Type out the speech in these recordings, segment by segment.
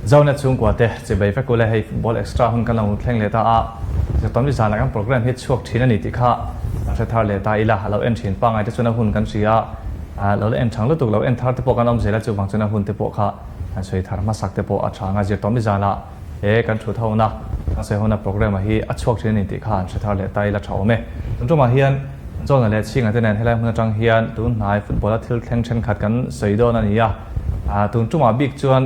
Zonet chhungkua te chibai vek ule hei football extra hun kan lo thleng leh ta a, Zirtawmni zanah kan program hi chhuak thin a ni tih kha kan hre thar leh ta ila, a lo en thin pangngai te chuan a hun kan hria a, lo la en thang lutuk lo en thar te pawh kan awm zel a, chuvang chuan a hun te pawh kha kan sawi thar hmasak te pawh a tha ang a, Zirtawmni zanah he kan thut hona kan sawi hona program a hi a chhuak thin a ni tih kha an hre thar leh ta ila tha awm e. Tun tumah hian John-a leh Chhinga te nen helai hmun atang hian tun hnai football a thil thleng thenkhat kan sawi dawn a ni a. Tun tumah bik chuan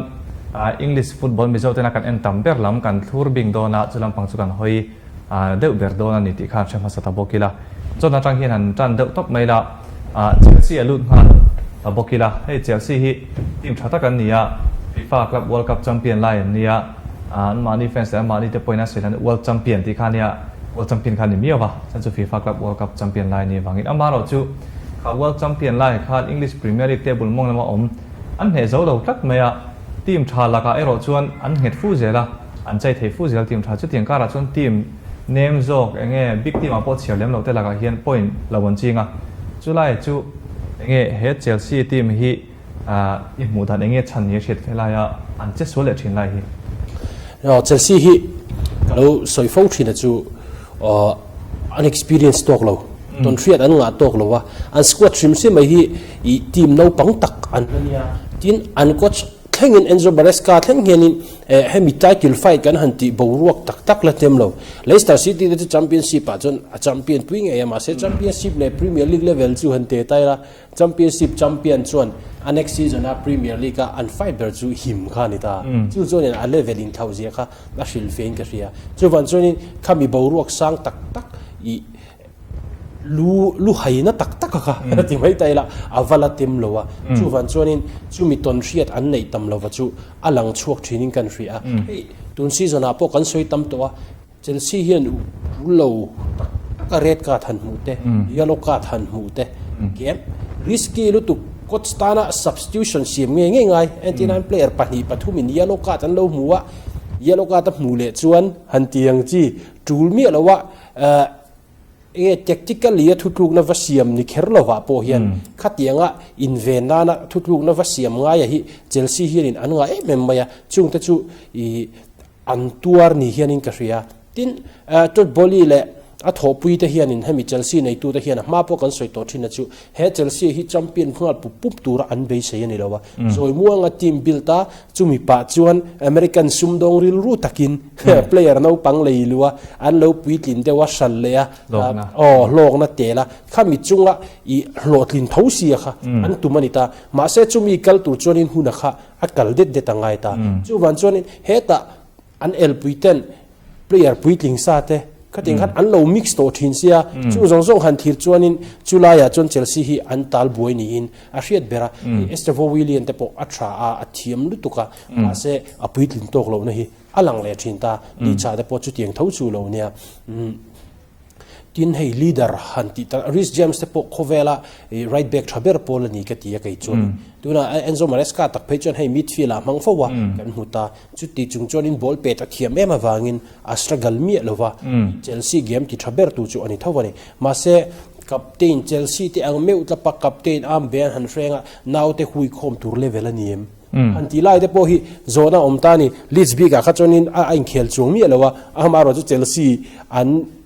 English football Mizo tena kan en tam ber lam kan thlur bing dawn a, chu lampang chu kan hawi deuh ber dawn a ni tih kha an hre hmasa ta bawk ila. John atang hian han tan deuh tawp mai la, Chelsea a lut nghal ta bawk ila. Hei Chelsea hi team tha tak an ni a, FIFA Club World Cup champion lai an ni a, anmahni fans leh anmahni te pawhin a sawi hian World Champion tih kha a nia, World Champion kha a ni miau va, chuan chu FIFA Club World Cup champion lai a nih avangin amaherawh chu kha World Champion lai khan English Premier League table mawng lama awm an hneh zo lo tlat mai a, team tha lakah erawh chuan an nghet fu zel a, an chai thei fu zel team tha chutiang karah chuan team nem zawk enge big team ah pawh chhiar lem loh te lakah hian point lo an ching a, chulai chu enge he Chelsea team hi I hmuh dan enge chhan ni a hriat fe laia an che sual leh thin lai hi? Chelsea hi ka lo sawi fo thin a chu an experience tawk lo, tawn hriat an ngah tawk lo a, an squad hrim hrim mai hi i team naupang tak an la nia, tin an coach thlengin Enzo Maresca thleng hianin hemi title fight kan han tih boruak tak tak la hnem lo. Leicester City te chu championship ah chuan a champion pui ngei a, mahse championship leh Premier League level chu han te tai la, Championship champion chuan a next season a Premier League a an fight ber chu him kha a ni ta. Chu chuanin a level in thlauh zia kha a hrilh fein ka hria. Chuvan chuanin khami boruak sang tak tak i lu lu haina tak tak a kha ti mai ta ila a va la tem lo a. Chuvan chuanin chumi tawn hriat an neih tam lova chu a lang chhuak thinin kan hria a. Hei tun season ah pawh kan sawi tam tawh a. Chelsea hian ul lo tak tak a red card han hmuh te, yellow card han hmuh te kem risky lutuk coach tana substitution siam ngei ngei ngai. Entirnan player pahnih pathumin yellow card an lo hmu a, yellow card a hmuh leh chuan han ti ang chi tul miah lo a enge tactically a thutlukna va siam ni kher lovah pawh hian khatianga inven nana thutlukna va siam ngaia hi Chelsea hianin an ngah em em mai a, chungte chu ih An tuar ni hianin ka hria. Tin, Todd Boehly leh a thawhpuite hianin hemi Chelsea neitute hian a hma pawh kan sawi tawh thin a chu he Chelsea hi champion nghal pup pup tura an beisei a ni lo a. Zawimuanga team build a, chumi pah chuan American sumdawng rilru takin player naupang lei lu a, an lo puitlin deuh a, hral leh a, aw hlawkna tel a, khami chunga i hlawhtlin tho sia kha an tum a ni ta. Mahse chumi kal tur chuanin huna kha A kal det det a ngai ta. Chuvan chuanin hetah an elpui ten player puitling sa te khatin khan an lo mix tawh thin sia, chu zawng zawng han thlir chuanin chu laiah chuan Chelsea hi an tal buai niin a hriat ber a. Hei Estevao Willian te pawh a tha a, a thiam lutuk a, mahse a puitlin tawk lohna hi a lang leh thin ta. Licha te pawh chutiang tho chu lo nia. Tin hei leader han tih tak Reece James te pawh khawvela right back tha ber pawl a ni ka ti a kei chuan. Tunah Enzo Maresca tak phei chuan hei midfield ah hmang fo a kan hmu ta. Chuti chung chuanin ball pet a thiam em avangin a struggle miah lo va, Chelsea game ti tha ber tu chu a ni tho a ni. Mahse captain Chelsea te ang meuh tlapa captain armband han hrenga naute huikhawm tur level a ni em? Han tih lai te pawh hi zawhna a awm ta a ni. Leeds bikah kha chuanin a inkhel chuang miah lo a, amaherawh chu Chelsea an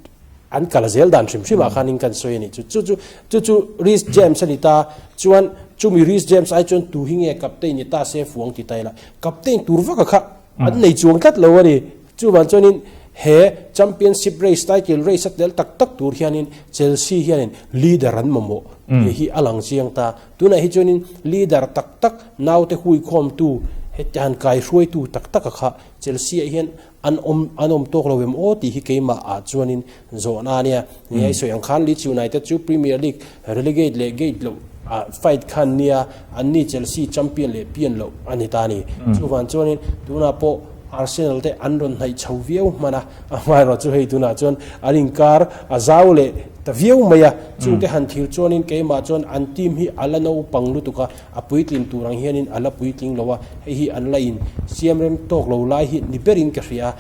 an kal zel dan hrim hrimah khanin kan sawi a ni. Chu chu chu chu chu Reece James a ni ta, chuan chumi Reece James ai chuan tu hi nge captain ni ta se fuang ti ta ila, captain tur vaka kha an nei chuang tlat lo a ni. Chuvang chuanin he Championship race, title race a tel tak tak tur hianin Chelsea hianin leader an mamawh tih hi a lang chiang ta. Tunah hi chuanin leader tak tak, naute huikhawmtu, heti han kaihruaitu tak taka kha Chelsea-ah hian an awm an awm tawk lo em aw tih hi keimah ah chuanin zawhna a nia. Ni a i sawi ang khan Leeds United chu Premier League relegate leh gate loh ah fight khan nia, anni Chelsea champion leh pian loh a ni ta a ni. Chuvang chuanin tunah pawh Arsenal te an rawn hnaih chho viau hman a, amaherawh chu hei tunah chuan an inkar a zau leh ta viau mai a, chungte han thir chuanin keimah chuan an team hi a la naupang lutuk a, a puitlin tur ang hianin a la puitling lo a, hei hi an la in siam rem tawk lo lai hi ni berin ka hria a,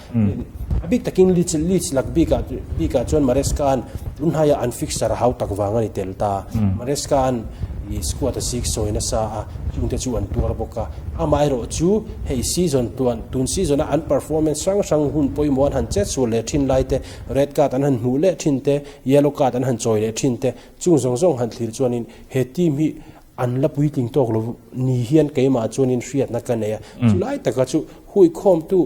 a bik takin Leeds Leeds lak bikah bikah chuan Maresca-a'n tunhnaia an fixture a hau tak vang a ni tel ta, Maresca-a'n. ih squad a siksawi nasa a, chungte chu an tuar bawk a. Amaherawh chu hei season tluan tun season a an performance hrang hrang hun pawimawh an han chet sual leh thin lai te, red card an han hmuh leh thin te, yellow card an han chawi leh thin te, chung zawng zawng han thlir chuanin he team hi an la puitling tawk lo ni hian keimah chuanin hriatna ka nei a. Chulai taka chu huikhawmtu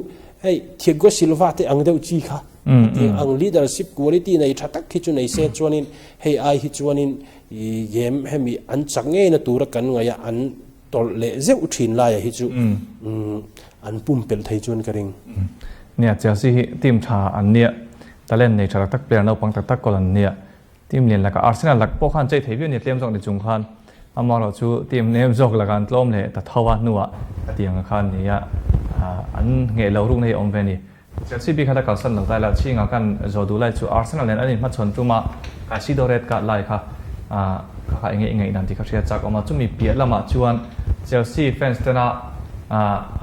hei Thiago Silva te ang deuh chi kha hetiang ang leadership quality nei tha tak hi chu nei se chuanin hei ai hi chuanin game hemi an chak ngeina tura kan ngaih a an tawlh leh zeuh thin laia hi chu an pumpelh thei chuan ka ring. Nia, Chelsea hi team tha an nia, talent nei tha tak tak player naupang tak tak kawl an nia. Team lian lakah Arsenal lak pawh khan chei thei viau nia tlem zawk ni chung khan amaherawh chu team nem zawk lakah an tlawm leh ta tho a hnuah a ti ang kha nia an ngheh lo rukna hi a awm ve a ni. Chelsea bik kha la kalsan lo ta ila chhingah khan zawh duh lai chu Arsenal nen an inhmachhawn tuma Caicedo red card lai kha kha kha enge i ngaihdan tih kha hria chak awm a chumi piah lamah chuan Chelsea fans tena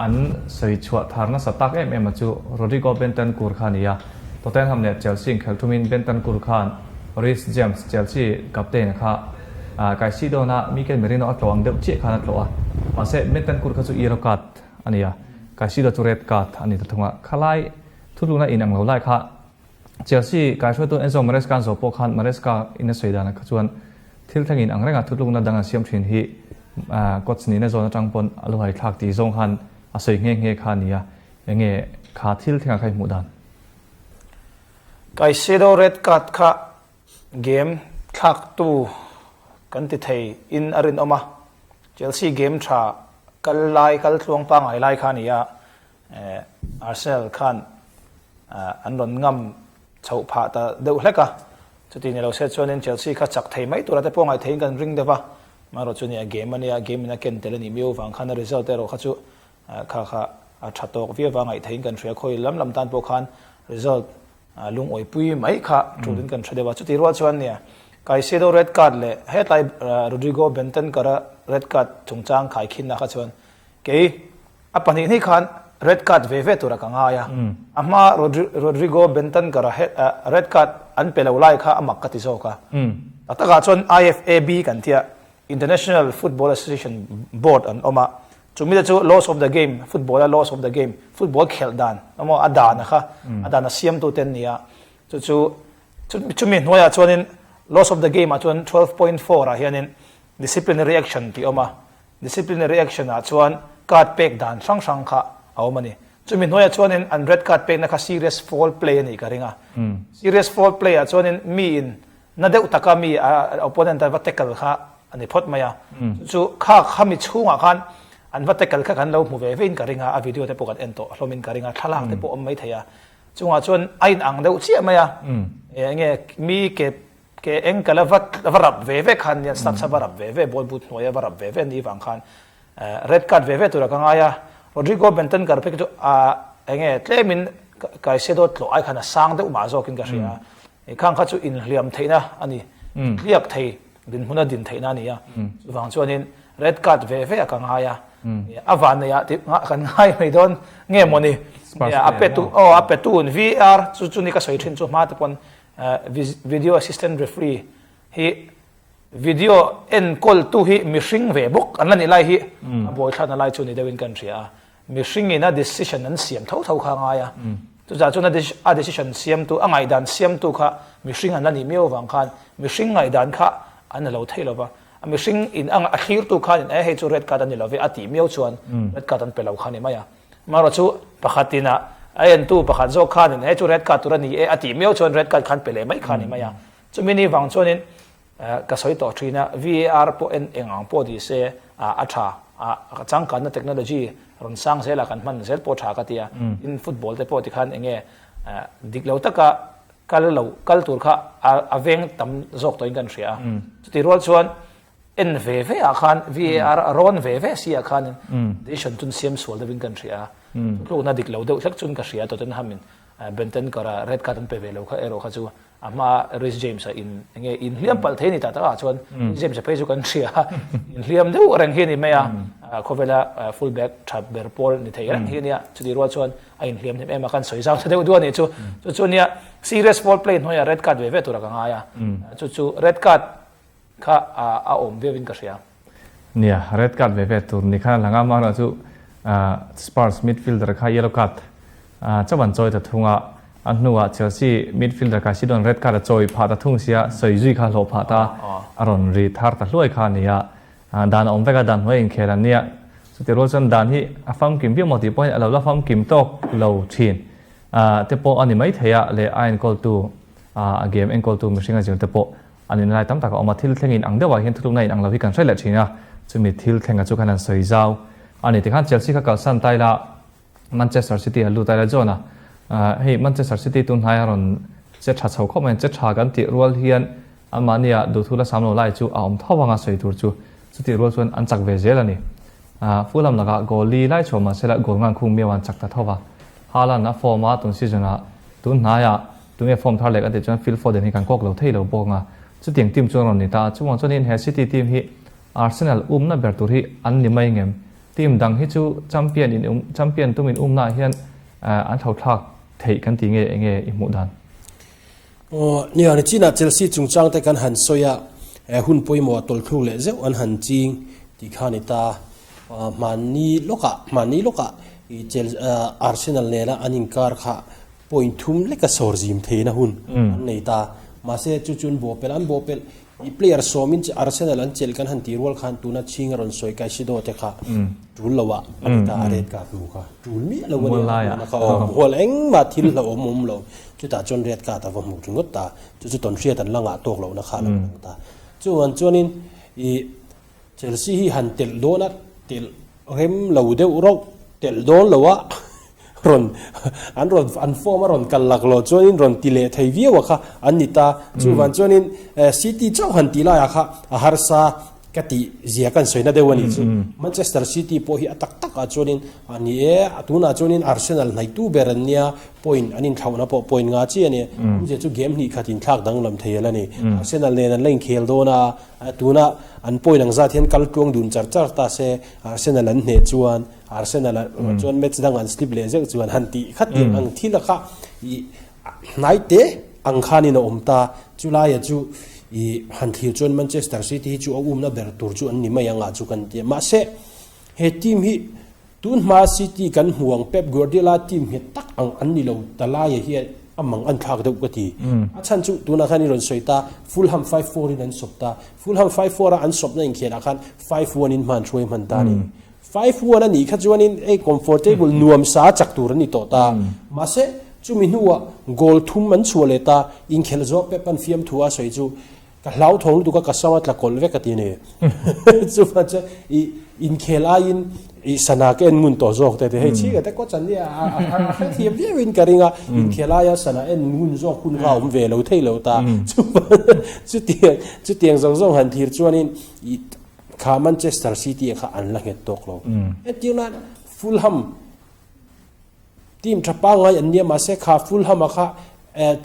an sawi chhuah thar nasa tak em em a chu Rodrigo Bentancur kha a ni a. Tottenham leh Chelsea inkhelh thumin Bentancur khan Reece James, Chelsea captain kha Caicedo na Mikel Merino a tlawh ang deuh chiah khan a tlawh a. Mahse, Bentancur kha chu yellow card a ni a, Caicedo chu red card a ni ta thung a. Khalai thutlukna inang lo lai kha Chelsea kaihruaitu Enzo Maresca an zawh pawh khan Maresca in a sawi danah kha chuan thil thleng inang renga thutlukna dang an siam thin hi coach nihna zawn atang pawn a luhai thlak tih zawng khan a sawi nghe nghe kha a ni a. Enge kha thil thlengah kha i hmuh dan? Caicedo red card kha game thlaktu kan ti thei in a rinawm a, Chelsea game tha kal lai kal tluang pangngai lai kha a ni a, Arsenal khan an rawn ngam chhoh phah ta deuh hlek a, chuti ni lo se chuanin Chelsea kha chak thei mai tura te pawh ngaihtheihin kan ring deuh a, amaherawh chu nia game a nia, game in a ken tel a nih miau vang khan a result erawh kha chu Kha kha a tha tawk viau va ngaihtheihin kan hria. Khawi lam lam tan pawh khan result lungawipui mai kha tulin kan hre deuh a. Chutih rual chuan nia Caicedo red card leh hetlai Rodrigo Bentancur-a red card chungchang khaikhinna kha chuan kei a pahnihni khan red card ve ve tura ka ngai a. A hma Rodrigo Bentancur-a red card an pe lo lai kha a mak ka ti zawk a. Tak takah chuan IFAB kan tia International Football Association Board an awm a, chumi te chu laws of the game, football a laws of the game, football khelh dan emaw a dan a kha, a dan a siamtu te an ni a, chu chu chumi hnuaiah chuanin laws of the game ah chuan 12.4 ah hianin disciplinary action tih a awm a, disciplinary action ah chuan card pek dan hrang hrang kha a awm a ni. Chumi hnuaiah chuanin an red card pekna kha serious foul play a nih ka ring a, serious foul play ah chuanin miin Na deuh taka mi a opponent a va tackle kha a ni phawt mai a. Chu chu kha khami chhungah khan an va tackle kha kan lo hmu ve vein ka ring a, a video te pawh kan en tawh hlawmin ka ring a, thlalak te pawh awm mai thei a. Chungah chuan a inang deuh chiah mai a, enge mi ke ke ankle a va va rap ve ve khan nia studs a va rap ve ve, ball boot hnuaia va rap ve ve ni vang khan red card ve ve tura ka ngai a. Rodrigo Bentancur phei chu a enge tlemin Caicedo tlawh ai khan a sang deuh mah zawkin ka hria a. Khang kha chu inhliam theihna a ni, tliak thei dinhmuna din theihna a ni a. Chuvang chuanin red card ve ve a ka ngai a, a vanneih ah tih kan ngai mai dawn nge maw ni? A petu aw a petu VAR chu chu ni ka sawi thin chu hma te pawn video assistant referee hi video enkawltu hi mihring ve bawk an la nih lai hi a buaithlakna lai chu ni deuhin kan hria a. Mihring in a decision an siam tho tho kha a ngai a, chutah chuan a decision siamtu, a ngaihdan siamtu kha mihring an la nih miau avang khan mihring ngaihdan kha an la lo thei lo va, a mihring in a thlirtu khanin e hei chu red card a ni lo ve a tih miau chuan red card an pe lo kha a ni mai a. Amaherawh chu pakhat in a entu pakhat zawk khanin hei chu red card tur a ni e a tih miau chuan red card khan pe leh mai kha a ni mai a. Chumi ni vang chuanin Ka sawi tawh thin a, VAR pawh en eng ang pawh ni se a tha, a changkanna technology rawn sang zela kan hman zel pawh tha ka ti a, tin football te pawh tikhan eng nge dik lo taka kal lo kal tur kha a veng tam zawk tawhin kan hria a, chutih rual chuan en ve ve ah khan VAR a rawn ve ve si ah khanin decision chun siam sual deuhin kan hria a, thutlukna dik lo deuh hlek chun ka hria Tottenham in Bentancur a red card an pe ve lo kha erawh kha chu A hma Reece James-a in enge inhliam palh thei a ni tak takah chuan Reece James-a phei chu kan hria a, inhliam deuh reng hi a ni mai a, khawvela full back tha ber pawl ni thei reng hi a nia, chutih rual chuan a inhliam hnem em a, kan sawi zau ta deuh duh a nih chu. Chu chu nia serious foul play hnuaiah red card ve ve tura ka ngai a, chu chu red card. kha a awm viau in ka hria. Nia, red card ve ve tur ni khan a lang a, amaherawhchu Spurs midfielder kha yellow card chauh an chawi ta thung a, a hnuah Chelsea midfielder Caicedo-a'n red card a chawi phah ta thung sia, sawi zui kha hlawh phah ta a rawn ri thar ta hluai kha a ni a, dan a awm vek a, dan hnuai inkhel an nia, chutih rual chuan dan hi a famkim viau maw tih pawhin a lo la famkim tawk lo thin te pawh a ni maithei a, leh a enkawltu a game enkawltu mihring a zir te pawh An inlai tam tak a awm a, thil thleng in ang deuhah hian thuthlukna in ang lo hi kan hre leh thin a, chumi thil thlenga chu khan an sawi zau a ni. Tikhan Chelsea kha kalsan ta ila Manchester City a lut ta ila John-a hei Manchester City tun hnai a rawn che tha chho khawp mai a, che tha kan tih rual hian anmahnia duhthu la sam lo lai chu a awm tho vang a sawi tur chu chutih rual chuan an chak ve zel a ni. Fulham lakah goal li lai chhuah mahsela goal ngan khung miau an chak ta tho va. Haaland a form a, tun season-ah tun hnaiah Tunge form thar leh kan tih chuan Phil Foden hi kan kawk lo thei lo bawk ang a, chutiang team chu an rawn ni ta a, chuvang chuanin he City team hi Arsenal umna ber tur hi an ni mai ngem? Team dang hi chu champion in um champion tum in umnaah hian an tho thlak theih kan ti nge enge i hmuh dan? Aw nia, nichinah Chelsea chungchang te kan han sawi a, hun pawimawh tawlthluk leh zeuh an han ching tih kha a ni ta. Hmanni lawkah hmanni lawkah i Chelsea Arsenal nena an inkar kha Point thum leka sawr zim theihna hun an nei ta. Mahse, chu chu an bawhpelh a, an bawhpelh i player sawmin Arsenal an chelh kan han tih rual khan tuna chhing a rawn sawi Caicedo te kha tul lo ah a ni ta, a red card hmu kha tul miah lo a ni a, hmuhna kha aw mual engmah thil hlauhawm awm lo, chutah chuan red card a va hmu ringawt ta, chu chu tawnhriat an la ngah tawk lohna kha a lo lang ta. Chuan chuanin i Chelsea hi han telh dawn a, telh rem lo deuh rauh, telh dawn lo a rawn an rawn an form a rawn kal lak lo chuanin rawn ti leh thei viau a kha an ni ta. Chuvan chuanin City chauh han tih laiah kha a harsa ka tih zia kan sawina deuh a nih chu. Manchester City pawh hi a tak takah chuanin a ni e, tunah chuanin Arsenal hnaitu ber an nia, point an inthlauhna pawh point nga chiah a ni. Awmzia chu game hnih khat inthlak danglam thei a la ni. Arsenal nen an la inkhel dawn a. Tuna an point ang zat hian kal tluang dun char char ta se, Arsenal an hneh chuan Arsenal ah chuan match dang an slip leh zeuh chuan han tih khat tih ang thil a kha ih hnai te ang khanin a awm ta. Chulaia chu ih han thlir chuan Manchester City hi chu a umna ber tur chu an ni mai ang ah chu kan ti a. Mahse he team hi Tun hma City kan hmu ang Pep Guardiola team nghet tak ang an ni lo ta laia hian a mang an thlak deuh ka ti. A chhan chu tunah khan i rawn sawi ta Fulham 5-4 in an sawp ta. Fulham 5-4 a an sawpna inkhianah khan 5-1 in hman hruai hman ta a ni. 5-1 a nih kha chuanin hei comfortable nuam sa chak tur an ni tawh ta. Mahse chumi hnuah goal thum an chhuah leh ta. Inkhelh zawh Pep an fiamthu a sawi chu Ka hlauthawng lutuk a, ka sam a tla kawlh vek a ti a ni. Chuvan chuan i inkhel aiin i sana ka en ngun tawh zawk te ti. Hei chhing te coach an nia a hrethiam viau in ka ring a, inkhel aia sana en ngun zawk hun kha a awm ve lo thei lo ta. Chuvan chutiang chutiang zawng zawng han thlir chuanin i kha Manchester City kha an la nghet tawk lo. Entir nan Fulham Team tha pangngai an nia mahse kha Fulham a kha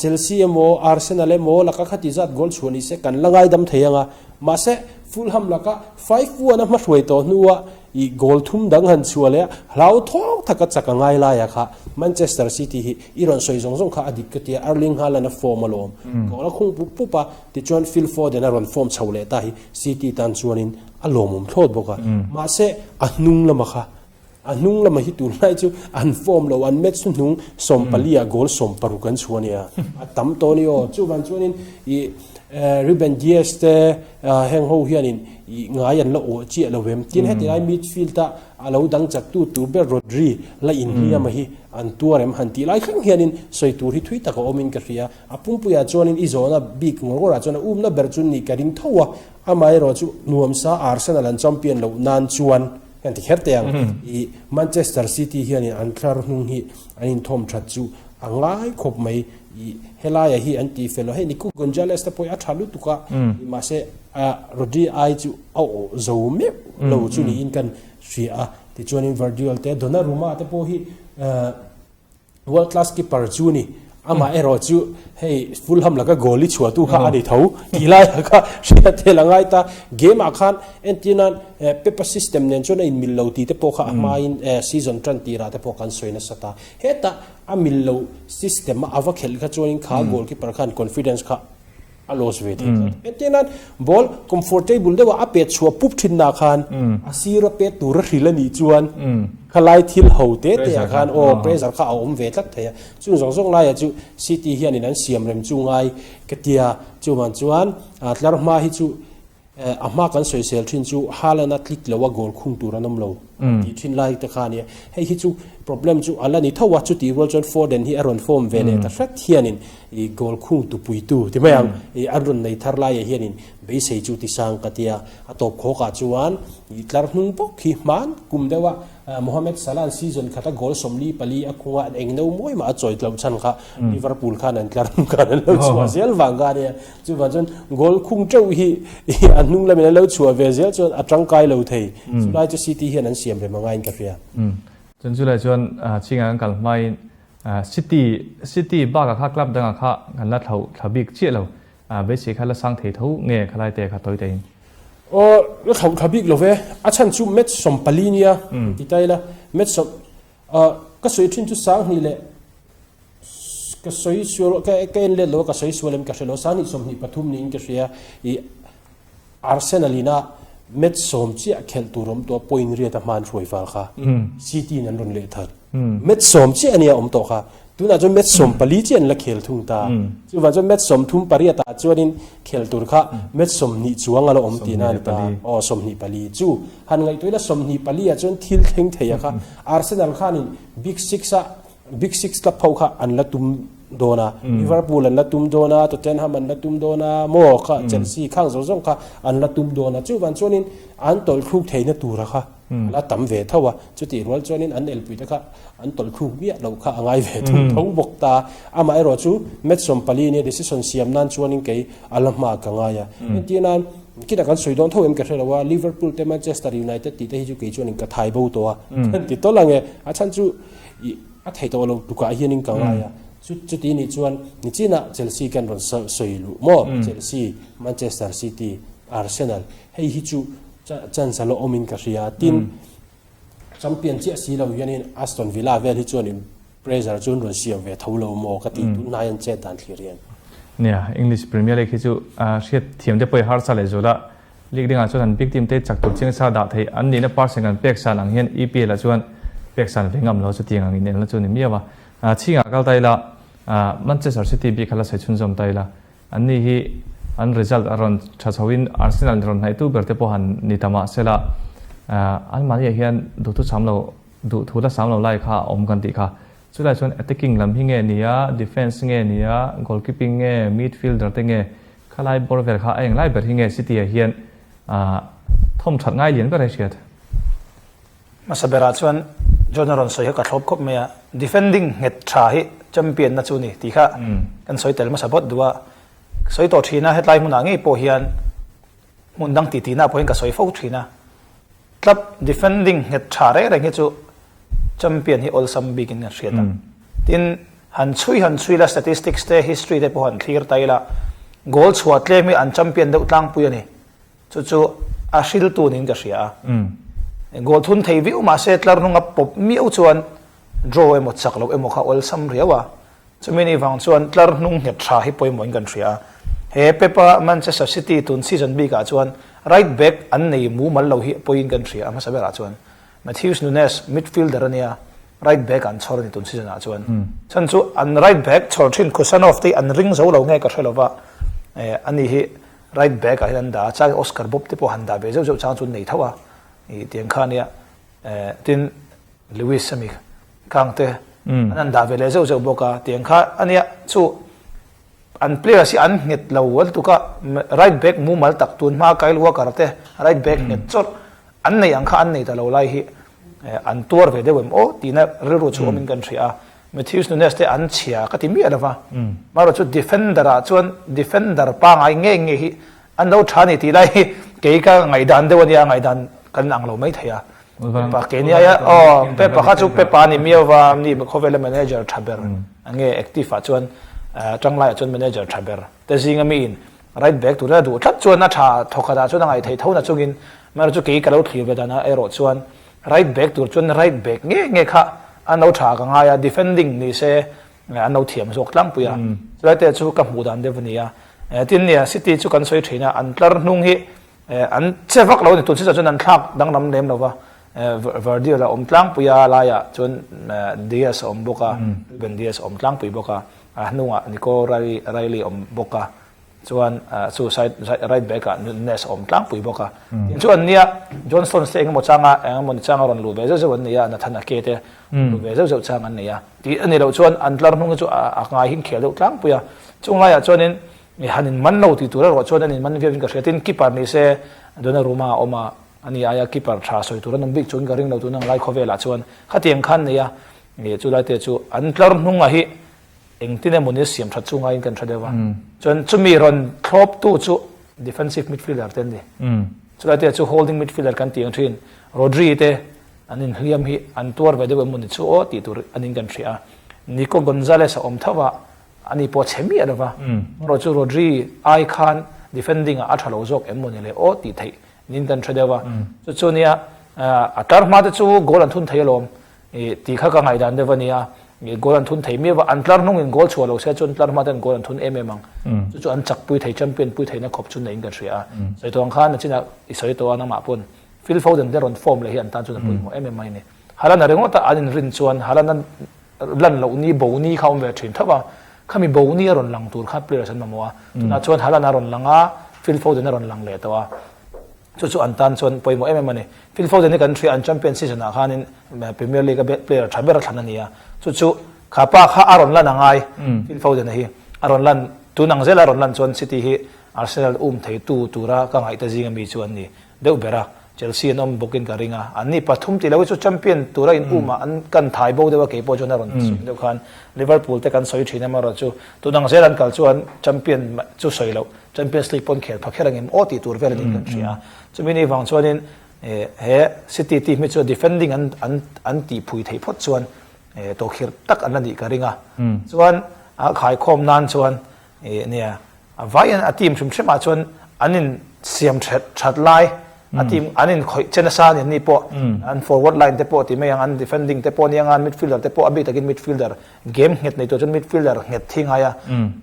Chelsea emaw Arsenal emaw laka kha ti zat goal chhuah ni se kan la ngaidam thei anga mahse Fulham laka 5-1 a hmahruai tawh hnua i goal thum dang han chhuah leh a hlauthawng taka chak a ngai laia kha Manchester City hi i rawn sawi zawng zawng kha a dik ka tia Erling Haaland a form alawm goal a khung pup pup a tichuan Phil Foden a rawn form chho leh ta hi City tan chuanin a lawmawm thlawt bawk a mahse a hnung lama kha A hnung lamah hi tunlai chu an form lo, an match hnung 14 ah goal 16 an chhuah a nia, a tam tawh a ni aw. Chuvang chuanin ih Ruben Dias te heng ho hianin ih ngai an la awh chiah lo em. Tin heti lai midfield a a lo dang chak tu tur ber Rodri la inhliam a hi an tuar em han tih lai thleng hianin sawi tur hi thui tak a awmin ka hria. A pumpuiah chuanin i zawhna bik ngawr ngawrah chuan a umna ber chu nih ka ring tho a, amaherawh chu nuamsa Arsenal an champion loh nan chuan Kan ti kher teh ang. I Manchester City hianin an thlar hnung hi an inthawm that chu a ngai khawp mai. I helaiah hi an ti fel lo. Hei Nico Gonzalez te pawh hi a tha lutuk a, mahse Rodri ai chu a awh zo meuh lo chu niin kan hria a. Tichuanin Vardiol te Donnarumma te pawh hi World class keeper chu ni. Amah erawh chu hei Fulham laka goal i chhuah tu kha a ni tho tih lai ah kha hriat thel a ngai ta. Game ah khan entir nan Pep-a system nen chuan a inmil lo tih te pawh kha a hmain season tan tirah te pawh kan sawi nasa ta. Hetah a mil lo system a ava khelh kha chuanin kha goalkeeper khan confidence kha. A loss ve thei tlat. Entir nan ball comfortable deuha a pet chhuah pup thin nah khan a sir a pet tur a hril a nih chuan khalai thil ho te te ah khan aw pressure kha a awm ve tlat thei a. Chung zawng zawng laiah chu City hianin an siam rem chu ngai ka tia. Chuvang chuan tlar hma hi chu A hma kan sawisel thin chu Haaland a click lo a goal khung tur an awm lo tih thin lai te kha a nia. Hei hi chu problem chu a la ni tho a, chutih rual chuan Foden hi a rawn form ve leh ta hret hianin i goal khung tupuitu ti mai ang i an rawn nei thar laiah hianin beisei chu ti sang ka tia. A tawp khawkah chuan i tlar hnung bawk hi hman kum deuh a Mohamed Salah season khata goal 44 a khung a, eng no mawi mah a chawi tloh chhan kha Liverpool khan an tlar hnung khan an lo chhuah zel vang kha a nia. Chuvang chuan goal khung teuh hi a hnung lamin an lo chhuah ve zel chuan a tangkai lo thei. Chulai chu City hian an siam rem angaiin ka hria. Chuan chulai chuan chingah kan kal hmain City City bakah kha club dangah kha kan la thlo thla bik chiah lo. Beisei kha la sang thei tho nge khalai te kha tawi taiin. Aw la thlo thla bik lo ve. A chhan chu match 14 nia ti ta ila match sawm ka sawi thin chu 2000 leh Ka sawi sual ka ka en let lo a ka sawi sual em ka hre lo 2023 niin ka hria i Arsenal ina match sawm chiah khelh tur awm tawh a point riat a hman hruai val kha City in an rawn leh that match sawm chiah ania awm tawh kha tunah chuan match 14 chiah an la khel thung ta chuvang chuan match 38 ah chuanin khel tur kha match 20 chuang a la awm tihna a ni ta aw 24 chu han ngaihtuah ila 24 ah chuan thil thleng thei a kha Arsenal khanin big six a Big Six club ho kha an la tum dawn a, Liverpool an la tum dawn a, Tottenham an la tum dawn a, maw kha Chelsea khang zawng zawng kha an la tum dawn a. Chuvang chuanin an tawlhthluk theihna tura kha a la tam ve tho a, chutih rual chuanin an elpui te kha an tawlhthluk miah loh kha a ngai ve thung tho bawk ta. Amaherawh chu match 14 nia decision siam nan chuanin kei a la hma ka ngai a. Entir nan kinah kan sawi dawn tho em ka hre lo a, Liverpool te Manchester United tih te hi chu kei chuanin ka thai bo tawh a, kan ti tawlh ang e. A chhan chu I a thei tawh lo tukah hianin ka ngai a, chu chuti nih chuan nichinah Chelsea kan rawn sawi luh maw? Chelsea, Manchester City, Arsenal hei hi chu chance a la awmin ka hria. Tin, champion chiah si lo hianin Aston Villa vel hi chuanin pressure chu an rawn siam ve tho lo maw ka ti tunhnai an chet dan thlir hian. Nia, English Premier League hi chu hriat thiam te pawh i harsa leh zual a, League dingah chuan an big team te chak tur chiang sa dah theih an nihna percent kan pek san ang hian EPL ah chuan pek san ve ngam lo chutiang ang inelna chu a ni miau a. Chhingah kal ta ila Manchester City bik kha la sawi chhunzawm ta ila an ni hi an result a rawn tha chho in Arsenal ni rawn hnaihtu ber te pawh han ni ta mah sela anmahniah hian duhthu cham lo duhthu la sam lo lai kha a awm kan tih kha. Chulai chuan attacking lam hi nge nia, defence nge nia, goalkeeping nge, midfielder te nge Khalai bawr vel kha a englai ber hi nge city ah hian thawm that ngai lian ber a hriat? Hmasa berah chuan John a rawn sawi kha ka thlawp khawp mai a, defending nghet tha hi champion na chu ni tih kha kan sawi tel hmasa bawt duh a, ka sawi tawh thin a, hetlai hmunah ngei pawh hian hmun dang titi na pawhin ka sawi fo thin a, club defending nghet tha reng reng hi chu Champion hi awlsam bikin kan hriat a. Tin, han chhui han chhui la, statistics te, history te pawh han thlir ta ila, goal chhuah tlem hi an champion deuh tlangpui a ni. Chu chu a hriltu niin ka hria a. Goal thun thei viau mahse tlar hnunga pawp miau chuan draw emaw chak loh emaw kha awlsam riau a. Chumi ni vang chuan tlar hnung nghet tha hi pawimawhin kan hria a. He Pep-a Manchester City tun season bikah chuan right back an nei mumal lo hi pawiin kan hria a hmasa berah chuan. Matheus Nunes midfielder a nia, right back an chhawr a ni tun season ah chuan. Chhan chu an right back chhawr thin Khusanov te hi an ring zo lo nge ka hre lo va, eh ani hi right back ah hian an dah a, chang Oscar Bobb te pawh han dah ve zeuh zeuh chang chu an nei tho a, ih tiang kha a nia, eh tin Lewis ami khang te an han dah ve leh zeuh zeuh bawk a, tiang kha a nia chu An players hi an nghet lo a lutuk a, right back mumal tak tun hma Kyle Walker te right back nghet chawrh an nei ang kha an nei ta lo lai hi an tuar ve deuh em aw tihna rilru chu awmin kan hria a. Matheus Nunes te an chhia ka ti miah lova, marawh chu defender ah chuan defender pangai ngei ngei hi an lo tha a ni tih lai hi kei ka ngaihdan deuh a nia, ngaihdan kan ang lo mai thei a. Pepa ke nia ya aw Pepa kha chu Pepa a ni miau va ni khawvela manager tha ber nge active ah chuan tanglai ah chuan manager tha ber te zinga mi in right back tura duh tlat chuan a tha thawkhat ah chuan a ngaih theih tho na chungin amaherawh chu kei ka lo thlir ve dan ah erawh chuan right back tur chuan right back nge nge kha an lo tha ka ngai a defending ni se an lo thiam zawk tlangpui a chulai te chu ka hmuh dan deuh a ni a. Tin nia City chu kan sawi thin a, an tlar hnung hi an che vak lo a ni. Tun season chuan an thlak danglam lem lo va, Vardiol a awm tlangpui a, laiah chuan Dias a awm bawk a, Ruben Dias a awm tlangpui bawk a, a hnungah Nico Riley a awm bawk a. Chuan chu side right back ah Nunez a awm tlangpui bawk a. Tin chu an nia John Stones te engemaw changa engemaw ni changa rawn luh ve zeuh zeuh an nei a, Nathan Ake te luh ve zeuh zeuh chang an nei a. Tih a nih loh chuan an tlar hnung hi chu a ngai hin khel deuh tlangpui a. Chung laiah chuanin han in man lo tih tur erawh chuan an in man viau in ka hria. Tin keeper ni se Donnarumma a awm a, ani aia keeper tha sawi tur an awm bik chuan ka ring lo tun ang lai khawvelah chuan khatiang khan nei a. Chu lai te chu an tlar hnunga hi Engtin emaw ni siam that chu ngaiin kan hre deuh a. Chuan chumi rawn thlawptu chu defensive midfielder te an ni. Chulai te chu holding midfielder kan tih ang thin. Rodri te an inhliam hi an tuar ve deuh emaw ni chu aw tih tur anin kan hria a. Nico Gonzalez a awm tho a, ani pawh a chhe miah lo va. Erawh chu Rodri ai khan defending ah a tha lo zawk em maw ni le aw tih theih niin kan hre deuh a. Chu chu nia a tlar hma te chu goal an thun thei alawm. Ih tih kha ka ngaihdan deuh a nia, ih goal an thun thei miau a, an tlar hnungin goal chhuah lo se chuan tlar hma ten goal an thun em em ang. Chu chu an chak pui thei, champion pui theihna khawp chu neiin kan hria a. Sawi tawh ang khan nachinah i sawi tawh a nangmah pawn Phil Foden te rawn form leh hi an tan chuan a pawimawh em em mai a ni. Haaland a ringawt a, an inrin chuan Haaland a lan loh ni, bo ni kha a awm ve thin tho a, khami bo ni a rawn lang tur kha players an mamawh a. Tunah chuan Haaland a rawn lang a, Phil Foden a rawn lang leh tawh a. Chu chu an tan chuan pawimawh em em a ni. Phil Foden hi kan hria an champion season ah khanin Premier League a player tha ber a thlan a ni a. Chu chu kha pa kha a rawn lan a ngai Phil Foden a hi. A rawn lan tun ang zela a rawn lan chuan City hi Arsenal um thei tu tura ka ngaihte zinga mi chu an ni deuh ber a. Chelsea an awm bawkin ka ring a. An ni pathum tih lo hi chu champion tura in um ah an kan thai bo deuh a keipawh chuan a rawn sawi deuh khan Liverpool te kan sawi thin amaherawh chu tun ang zel an kal chuan champion chu sawi loh Champions League pawn khel pha kher angem aw tih tur vel anih kan hria a. Chumi ni vang chuanin he City team hi chu defending an an an tih phui theih phawt chuan tawhkhirh tak an la nih ka ring a. Chuan a khaikhawm nan chuan nia a vaiin a team hrim hrimah chuan an in siam that that lai a team an in khawih che nasa a ni an ni pawh an forward line te pawh ti mai ang an defending te pawh nia ang midfielder te pawh a bik takin midfielder Game nghet nei tur chuan midfielder nghet thi ngai a,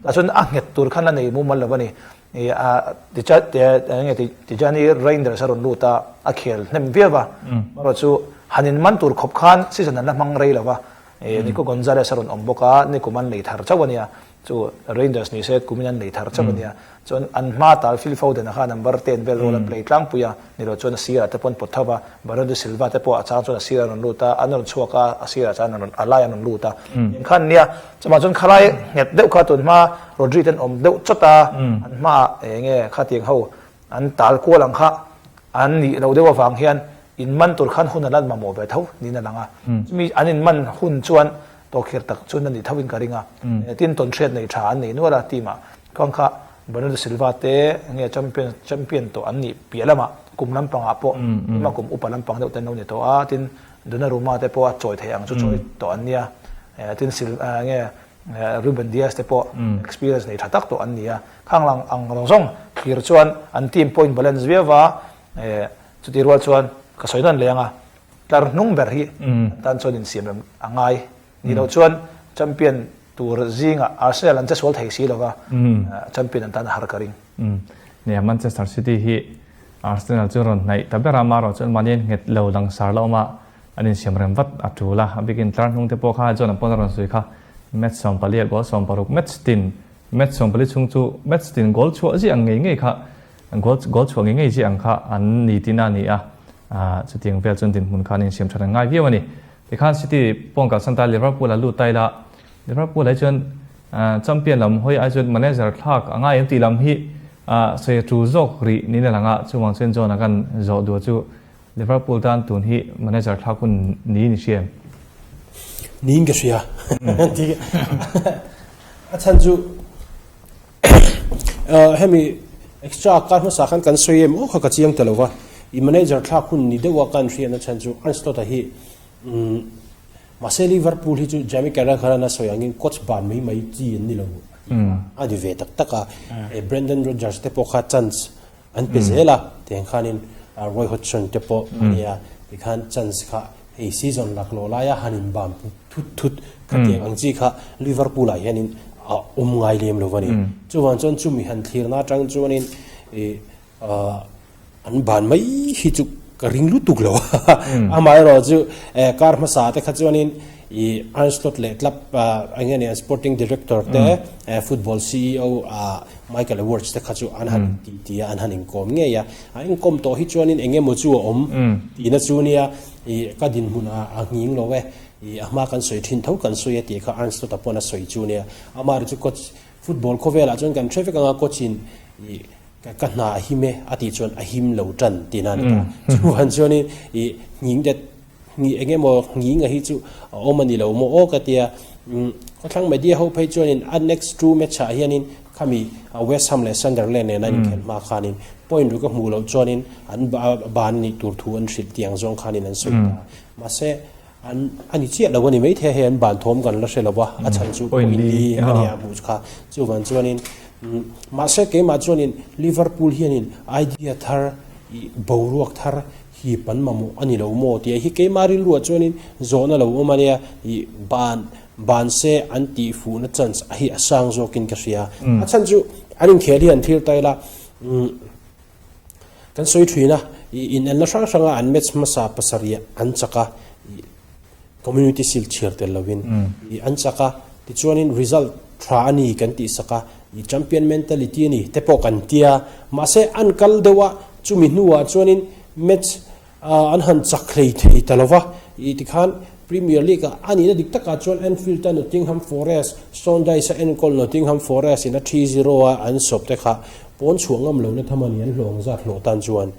tah chuan a nghet tur khan a nei mumal lo a ni. Ih a enge Tijani Reinders a rawn lut a, a khel hnem viau a, erawh chu han in man tur khawp khan season an la hmang rei lo va, ih Nico Gonzalez a rawn awm bawk a, nikum an lei thar chauh a nia, chu Reinders ni se kumin an lei thar chauh a nia. Chuan an hma tal Phil Foden a kha number 10 vel role a play tlangpui a, ni lo chuan a sirah te pawh an pawt tho va, Bernardo Silva te pawh a chang chuan a sirah an rawn lut a, an rawn chhuak a, a sirah chuan an rawn a lai an rawn lut a. Eng khan nia, chumah chuan khalai nghet deuh kha tun hma Rodri te an awm deuh chawt a, an hmaah eng nge khatiang ho an tal kual ang kha an nih loh deuh avang hian in man tur khan hun a lan mamawh ve tho niin a lang a. Chumi an in man hun chuan tawhkhirh tak chuan a nih tho in ka ring a, tin tawnhriat nei tha an nei nual a team ah. Kawng kha Bernardo Silva te nge champion champion tawh an nih piah lamah kum lampangah pawh ema kum upa lampang deuh te an lo ni tawh a, tin Donnarumma te pawh a chawi theih ang chu chawi tawh an nia, tin Sil nge Ruben Dias te pawh experience nei tha tak tawh an ni a, khang lang ang zawng zawng thlir chuan an team point balance viau va, chutih rual chuan ka sawi nawn leh ang a, tlar hnung ber hi an tan chuan insiam rem a ngai. Ni loh chuan champion tur zingah Arsenal an che sual thei si lova, champion an tan a har ka ring. Nia, Manchester City hi Arsenal chu rawn hnaih ta ber a, amaherawh chuan mahni an nghet lo langsar la awm a, an insiam rem vat a tul a, a bikin tlar hnung te pawh kha John an pawn a rawn sawi kha, match 14 ah goal 16 match tin, match 14 chhung chu match tin goal chhuah ziah ang ngei ngei kha, goal goal chhuah ngei ngei ziah ang kha an ni tihna a ni a, chutiang vel chuan dinhmun kha an insiam that an ngai viau a ni. Tikhan City pawn kalsan ta Liverpool a lut ta ila, Liverpool ah hi chuan champion lam hawi ai chuan manager thlak a ngai em tih lam hi sawi a tul zawk rih niin a lang a, chuvang chuan John a kan zawh duh chu Liverpool tan tun hi manager thlak hun niin i hria em? Niin ka hria a chhan chu hemi extra kar hmasa khan kan sawi em aw kha ka chiang ta lo va, i manager thlak hun ni deuh a kan hriatna chhan chu Ancelotti hi mahse Liverpool hi chu Jamie Carragher an a sawi angin coach ban mai mai chi an ni lo a ti ve tak tak a, Brendan Rodgers te pawh kha chance An pe zel a, tiang khanin Roy Hodgson te pawh a nia, tikhan chance kha hei season laklawh laia han inbam thut thut khatiang ang chi kha Liverpool ah hianin a awm ngai lem lo a ni. Chuvang chuan chumi han thlirna atang chuanin ih an ban mai hi chu ka ring lutuk lo a. Amaherawh chu kar hmasa te kha chuanin ih Arne Slot leh club eng nge ni an sporting director te football ceo Michael Edwards te kha chu an han ti ti a, an han inkawm ngei a. A inkawm tawh hi chuanin eng emaw chu a awm tihna chu nia ih ka dinhmun a nghing lo e. Ih a hma kan sawi thin tho kan sawi a tih kha Arne Slot-a pawn a sawi chu nia. Amah ri chu coach football khawvelah chuan kan hre vek anga coach in ih ka ka hna a him e a tih chuan a him lo tan tihna a ni ta. Chuan chuanin ih nghing det nghih eng emaw nghing a hi chu a awm a ni lo maw aw ka tia. Umm khawthlang media ho phei chuanin a next two match ah hianin khami West Ham leh Sunderland nen an inkhelh hma khanin point ruk a hmuh loh chuanin an ban nih tur thu an hrilh tih ang zawng khanin an sawi ta. Mahse An a ni chiah lo a ni maithei a, hei an ban thawm kan la hre lo a, a chhan chu point li a nia hmuh kha. Chuvang chuanin mahse keimah chuanin Liverpool hianin idea thar ih boruak thar hip an mamawh a ni lo maw tih hi keimah rilruah chuanin zawhna lo awm a nia ih ban ban se an tih fuhna chance a hi a sang zawkin ka hria. A chhan chu an inkhel hi an thlir ta ila Kan sawi thin a, ih inenna hrang hranga an match hmasa pasarih an chak a, ih Community Shield chhiar tel lovin ih an chak a, tichuanin result tha a ni kan tih sak a, ih champion mentality a ni te pawh kan tia, mahse an kal deuh a, chumi hnuah chuanin match An han chak hlei thei ta lo va, ih tikhan Premier League-ah a nihna dik takah chuan Anfield-a Nottingham Forest, Sean Dyche-a enkawl Nottingham Forest-in a 3-0 a an sawp te kha pawn chhuah ngam lohna tham a ni, an hlawh ang zat hlawh tan chuan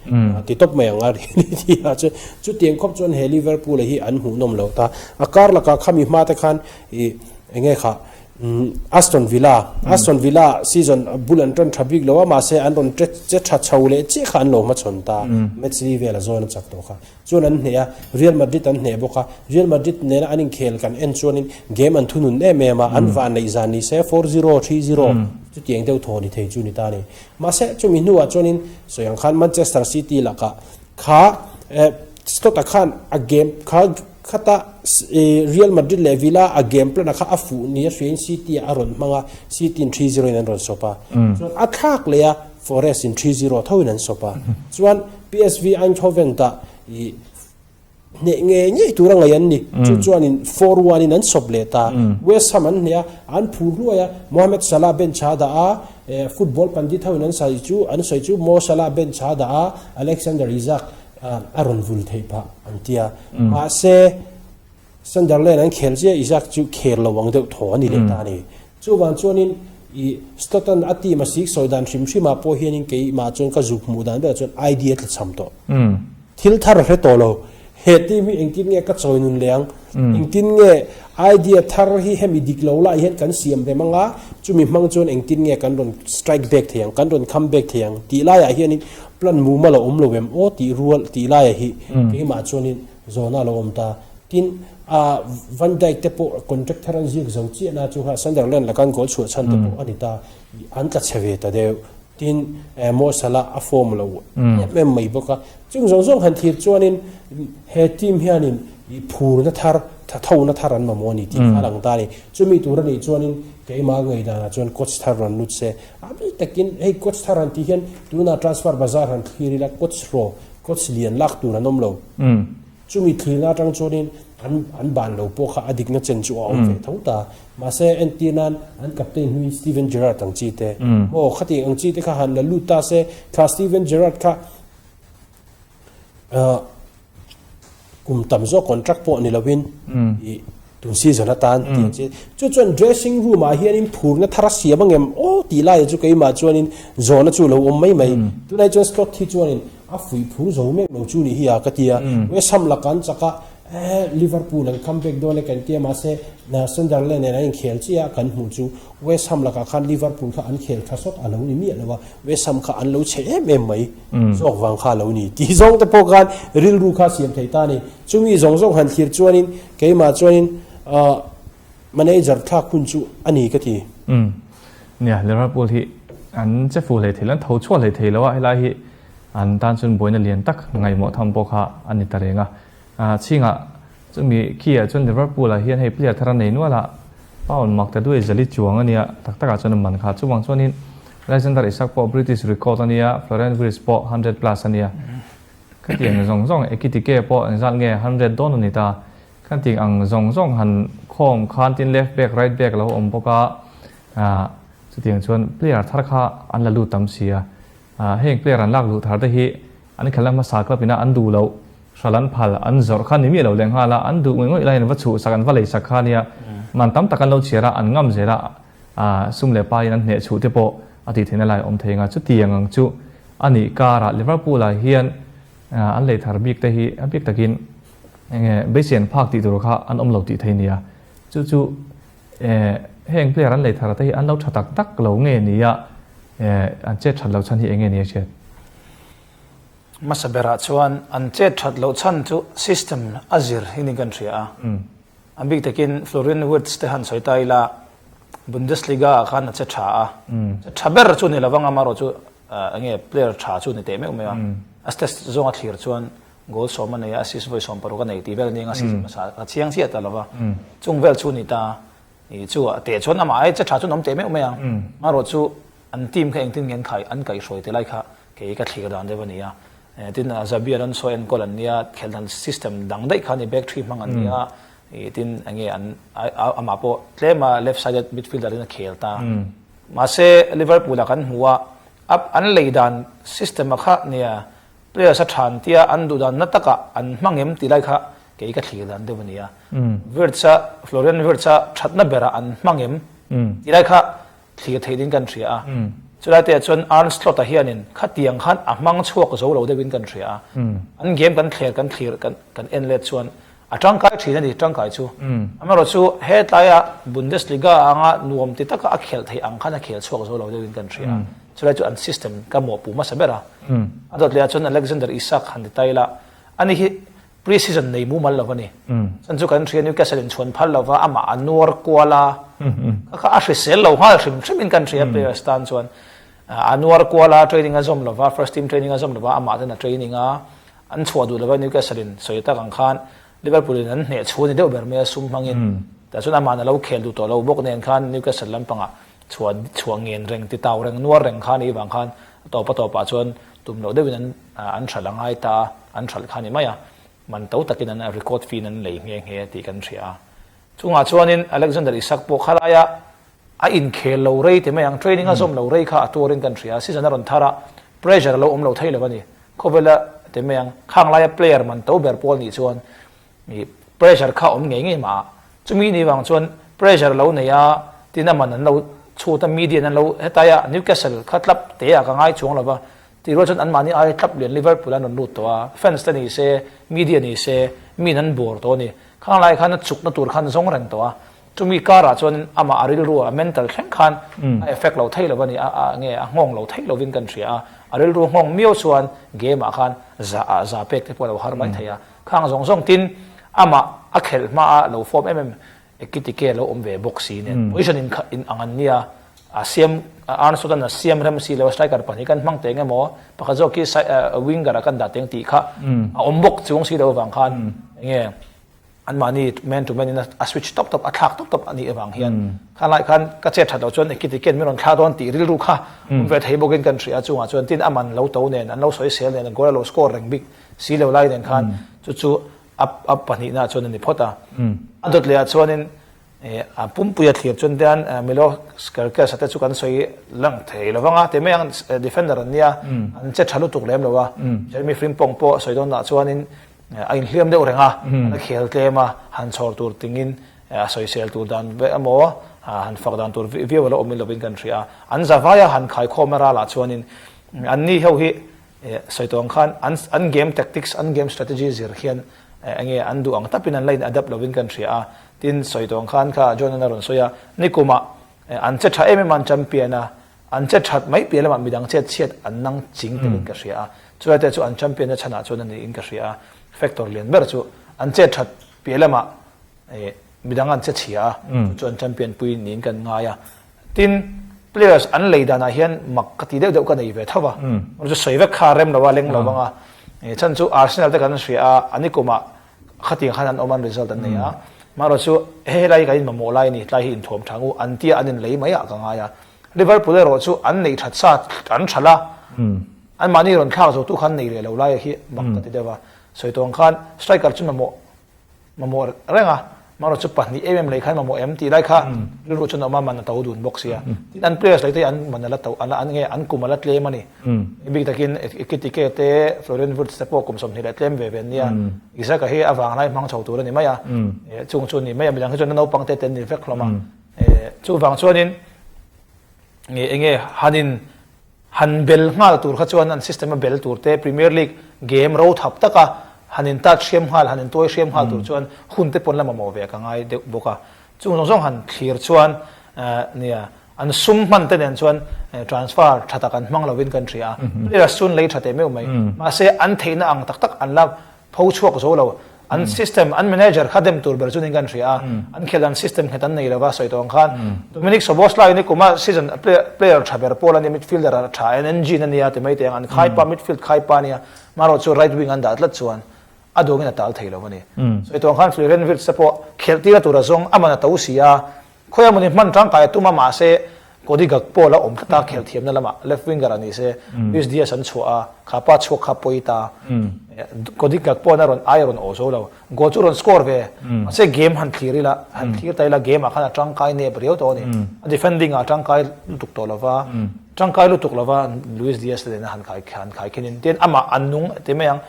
ti tawp mai ang a reality ah chuan chutiang khawp chuan he Liverpool-a hi an hmuhnawm loh ta. A kar lakah khami hma te khan ih enge kha Aston Villa, Aston Villa season bul an tan tha bik lo a, mahse an rawn che che tha chho leh chiah kha an lo hmachhawn ta. Match li vel a zawn a chak tawh kha. Chuan an hneh a, Real Madrid an hneh bawk a, Real Madrid nena an inkhel kan en chuanin game an thunun em em a, an vanneih zan ni se 4-0, 3-0 chutiang deuh thaw ni thei chu ni ta a ni. Mahse chumi hnuah chuanin sawi ang khan Manchester City lakah kha Slot-a khan a game kha Khata Real Madrid leh Villa a game plan a kha a fuh ni a hriain City ah a rawn hmang a, City in 3-0 in an rawn sawp a. Chuan a thlak leh a, Forest in 3-0 tho in an sawp a. Chuan PSV Eindhoven tah i hneh ngei ngei tur a ngaih an ni. Chu chuan in 4-1 in an sawp leh ta. West Ham an hneh a, an phur hluai a, Mohamed Salah bench a dah a, football pandit ho in an sawi chu an sawi chu Mo Salah bench a dah a, Alexander Isak a rawn vul theih phah an ti a. Mahse, Sunderland an khel chiah Isak chu khel lo ang deuh thaw a ni leh ta a ni. Chuvang chuanin i Slot-a'n a team a sik sawi dan hrim hrimah pawh hianin keimah chuan ka zuk hmuh dan berah chuan idea tla cham tawh. Thil thar a hre tawh lo. He team hi engtin nge ka chawi nun leh ang? Engtin nge idea thar hi hemi dik lo lai hian kan siam rem anga chumi hmang chuan engtin nge kan rawn strike back thei ang, kan rawn come back thei ang tih laiah hianin Plan mumal a awm lo em aw tih rual tih laia hi keimah chuanin zawhna a lo awm ta. Tin, a Van Dijk te pawh contract thar an ziak zo chiah na chu kha Sunderland laka an goal chhuah chhan te pawh a ni ta, an tla chhe ve ta deuh. Tin, Mo Salah a form lo em em mai bawk a. Chung zawng zawng han thlir chuanin he team hianin phurna thar, thathona thar an mamawh a ni tih kha a lang ta a ni. Chumi tur a nih chuanin keimah ngeidanah chuan coach thar rawn lut se, A bik takin hei coach thar han tih hian tuna transfer bazar han thlir ila coach ro, coach lian lak tur an awm lo. Chumi thlirna atang chuanin an an ban lo pawh kha a dikna chen chu a awm ve tho ta. Mahse entir nan an captain hlui Steven Gerrard ang chi te maw khati ang chi te kha han la lut ta se kha Steven Gerrard kha Kum tam zawk contract pawh ni lovin i tun season atan tih ang chi. Chu chuan dressing room ah hianin phurna thar a siam angem aw tih laiah chu keimah chuanin zawhna chu a lo awm mai mai. Tunah chuan Slot hi chuanin a fuih phur zo mek lo chu ni hi a ka ti a. West Ham laka an chak a, Liverpool an come back dawn e kan ti a mahse Sunderland nen an inkhel chiah a kan hmuh chu West Ham lakah khan Liverpool kha an khel tha sawt a lo ni miah lo a, West Ham kha an lo chhe em em mai. Zawk vang kha a lo ni tih zawng te pawh khan rilru kha siam thei ta a ni. Chumi zawng zawng han thlir chuanin keimah chuanin manager thlak hun chu a ni ka ti. Nia, Liverpool hi an che fuh hlei thei lo, an tho chhuah hlei thei lo a, helai hi an tan chuan buaina lian tak ngaihmawh tham pawh kha a ni ta reng a. Chhingah chumi khi ah chuan Liverpool ah hian hei player thar a nei nual a. Pound mak ta duai zali chuang a nia, tak takah chuan a man kha. Chuvang chuanin Alexander Isak pawh British record a nia, Florian Wirtz pawh 100 plus a nia. Khatiang zawng zawng Ekitike pawh engzat nge 100 dawn a ni ta. Khatiang ang zawng zawng han khawm khan tin left back right back a lo awm bawk a, chutiang chuan player thar kha an la lut tam si a. Heng player an lak luh thar te hi an khelna hmasa club ina an duh loh, hral an phal, an zawrh kha ni miah lo leh nghal a, an duh ngawih ngawih laiin an va chhuh sak, an va lei sak kha nia man tam tak an lo chhiar a, an ngam zel a, sum leh paiin an hneh chhuh te pawh a tih theihna lai a awm thei ang a, chutiang ang chu a nih karah Liverpool ah hian an lei thar bik te hi a bik takin enge beisei an phak tih tur kha an awm lo tih thei nia, chu chu Heng player an lei thar te hi an lo tha tak tak lo nge ni a, an chet that loh chhan hi eng nge ni a hriat? Hmasa berah chuan an chet that loh chhan chu system a zir hi ni kan hria a. A bik takin Florian Wirtz te han sawi ta ila Bundesliga ah khan a che tha a, che tha ber chu ni lovang amaherawh chu eng nge player tha chu ni teh meuh mai a, a stats zawnga thlir chuan Goal sawm a nei a, assist vawi 16 a nei tih vel nia season hmasa a chiang chiah ta lova. Chung vel chu ni ta i chu a teh chuan amah ai che tha chuan awm teh meuh mai ang. Amaherawh chu an team kha engtin nge an khai an kaihhruai te lai kha kei ka thlir dan deuh a ni a. Tin Xabi Alonso enkawl an nia, khelh dan system dang daih kha a ni, back three hmang an ni a, i tin enge an amah pawh tlema left sided midfielder in a khel ta. Mahse Liverpool ah kan hmu a, an lei dan system a kha nia Players a than tia an duh dan na takah an hmang em tih lai kha kei ka thlir dan deuh a ni a. Wirtz-a, Florian Wirtz-a thatna berah an hmang em tih lai kha thlir theih ding kan hria a. Chulai te ah chuan Arne Slot-a hianin khatiang khan a hmang chhuak zo lo deuhin kan hria a. An game kan thler kan thlir kan kan en let chuan a tangkai thin a ni, tangkai chu. Amaherawhchu hetlaia Bundesliga anga nuam ti taka a khelh theih ang khan a khel chhuak zo lo deuhin kan hria a. Chulai chu an system ka mawhpuh hmasa ber a. A dawt leh ah chuan Alexander Isak han ti ta ila, ani hi pre-season nei mumal lo a ni. Chuan chu kan hria Newcastle in chhuan phal lova amah a nuar kual a, kha kha a hrisel lo nghal hrim hrim in kan hria players tan chuan. A nuar kual a, training a zawm lova, first team training a zawm lova, amah ten a training a, an chhuah duh lova Newcastle in sawi tak ang khan Liverpool in an hneh chhu a ni deuh ber mai a sum hmangin. Tah chuan amah na lo khel duh tawh lo bawk nen khan Newcastle lampangah chhuah chhuah ngen reng ti tau reng nuar reng kha nih vang khan a tawp a tawpah chuan tum loh deuhin an an hralh a ngai ta a, an hralh kha a ni mai a, man to takin an record fee in an lei nghe nghe tih kan hria a. Chungah chuanin Alexander Isak pawh khalaia a inkhel lo rei ti mai ang, training a zawm lo rei kha a tuarin kan hria a, season a rawn thar a, pressure a lo awm lo thei lo a ni. Khawvela ti mai ang, khang laia player man to ber pawl nih chuan Ih, pressure kha awm ngei ngei mah a, chumi ni vang chuan pressure lo nei a, tin a man an lo chhut a, media in an lo hetaia Newcastle kha tlap te ah ka ngai chuang lo va, tih rual chuan anmahni aia tlap lian Liverpool an rawn lut tawh a, fans te ni se, media ni se, mi in an bawr tawh a ni. Khang lai khan a chukna tur khan zawng reng tawh a, chumi karah chuan amah a rilru a mental thleng khan a effect lo thei lo a ni, a a nge a nghawng lo thei lovin kan hria a, a rilru nghawng miau chuan game ah khan za ah za pek te pawh a lo har mai thei a. Khang zawng zawng tin amah a khelh hma a lo form em em Ekitike lo awm ve bawk si nen position in kha in ang an nia a siam Arne Slot an a siam rem si lo a striker pahnih kan hmang teng emaw pakhat zawk khi winger ah kan dah teng tih kha a awm bawk chuang si lo avang khan enge anmahni man to man in a switch tawp tawp a thlak tawp tawp a nih avang hian khan lai khan ka chet that loh chuan Ekitike min rawn thla dawn tih rilru kha awm ve thei bawkin kan hria chungah chuan tin a man lo to nen an lo sawisel nen goal a lo score reng bik Si lo lai nen khan chu chu a a pahnihna chuan a ni phawt a. A dawt lehah chuanin a pumpui a thlir chuan tian Milo Kerkez-a te chu kan sawi lang thei lo vang a, ti mai ang defender an nia, an che tha lutuk lem lo a. Jeremy Frimpong pawh sawi dawnah chuanin a inhliam deuh reng a, a khel tlem a, han chhawr tur tingin a sawisel tur dan ve emaw han fak dan tur viau a lo awm lovin kan hria a. An zavaia han khaikhawm a ralah chuanin anni ho hi Sawi tawh ang khan an an game tactics, an game strategy zir hian enge an duh ang tapin an la in adapt lovin kan hria a. Tin, sawi tawh ang khan kha John-an a rawn sawi a, nikumah an che tha em em a, an champion a, an che that mai piah lamah midang chet chhiat an nang ching telin ka hria a. Chulai te chu an champion na chhanah chuan a niin ka hria a. Factor lian ber chu an chet that piah lamah midang an che chhia a, chu chu an champion pui niin kan ngai a. Tin, players an lei danah hian mak ka ti deuh deuh ka nei ve tho va. Chu sawi vek kha a rem lo a, leng lo vang a. Chhan chu Arsenal te kan hria a, an i kumah khatiang khan an awm an result an nei a. Marawh chu helai kan inmamawh lai a ni, tlai hi inthuam tha ngu an tia an inlei mai ah ka ngai a. Liverpool erawh chu an neih that sa an tha la, anmahni rawn thlak zo tu khan nei leh lo lai hi mak ka ti deuh a. Sawi tawng khan striker chu mamawh mamawh reng a, marawh chu pahnih em em lei khan mamawh em tih lai kha rilru chuan a awm a, man a to dun bawk sia. Tin an players lei te hi an man a la to an an nge an kum a la tlem a ni. Bik takin Ekitike te Florian Wirtz te pawh kum 20 leh tlem ve ve an nia. Isaka hi a vanglai hmang chho tur a ni mai a, chung chu a ni mai a, midang hi chuan naupang te te an ni vek hlawm a. Chuvang chuanin nge enge hanin han bel nghal tur kha chuan an system a bel tur te Premier League game ro thap taka han in tat hriam nghal han in tuai hriam nghal tur chuan hun te pawn la mamawh ve ka ngai deuh bawk a. Chung zawng zawng han thlir chuan nia an sum hman te nen chuan transfer tha tak an hmang lovin kan hria a, players chu an lei tha teh meuh mai. Mahse an theihna ang tak tak an la pho chhuak zo lo. An system, an manager kha dem tur ber chu niin kan hria a, an khelh dan system nghet an nei lova sawi tawh ang khan Dominic Szoboszlai ni kuma season player tha ber pawl a nia, midfielder a tha en engine a nia ti mai teh ang, an khaipa midfield khaipa a nia, marawh chu right wing an dah tlat chuan a duangin a tal thei lo a ni. Sawi tawh ang khan Florian Wirtz te pawh khelh tirna tur a zawng a man a to si a, Khawi amawni hman tangkai a tum a mahse Cody Gakpo la awm tlat a khelh thiamna lamah left winger a ni se Luis Diaz an chhuah a kha pa chhuak kha pawi ta Cody Gakpo an a rawn ai a rawn awh zo lo goal chu rawn score ve mahse game han thlir ila han thlir ta ila game ah khan a tangkai nep riau tawh a ni a defending ah a tangkai lutuk tawh lova tangkai lutuk lova Luis Diaz te nena han khai han khai khin in tin amah an nung ti mai ang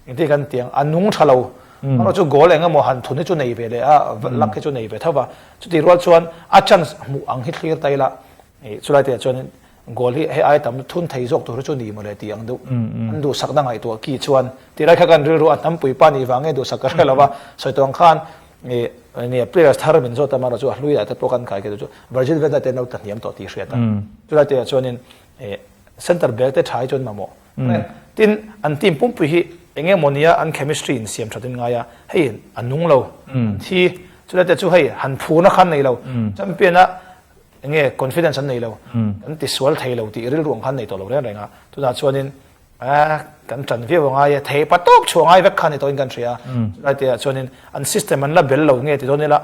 Engtin kan ti ang, a nung tha lo. Amaherawh chu goal eng emaw han thun hi chu nei ve leh a, luck hi chu nei ve tho va. Chutih rual chuan a chance hmuh ang hi thlir ta ila, chulai te ah chuan goal hi hei ai tam thun thei zawk tur hi chu ni maw le tih ang deuh. An duhsakna ngaihtuah ki chuan tih lai kha kan rilru a hnampui pa nih vang nge duhsak ka hre lo va. Sawi tawh ang khan nia players thar min zawt a, amaherawh chu a hlui ah te pawh kan kai khi chu Virgil van Dijk te an lo tla hniam tawh tih hriat a. Chulai te ah chuanin center back te tha hi chuan mamawh. Tin, an team pumpui hi eng emaw nia an chemistry in siam that in ngai a, hei a nung lo, an thi, chulai te chu hei han phurna kha an nei lo, champion a eng nge confidence an nei lo, kan ti sual thei lo tih rilru ang kha an nei tawh lo reng reng a, tunah chuanin eh kan tan viau a ngai e, thei pa tawp chhuah ngai vek kha ni tawhin kan hria a, chulai te ah chuanin an system an la bel lo nge ti dawn ila,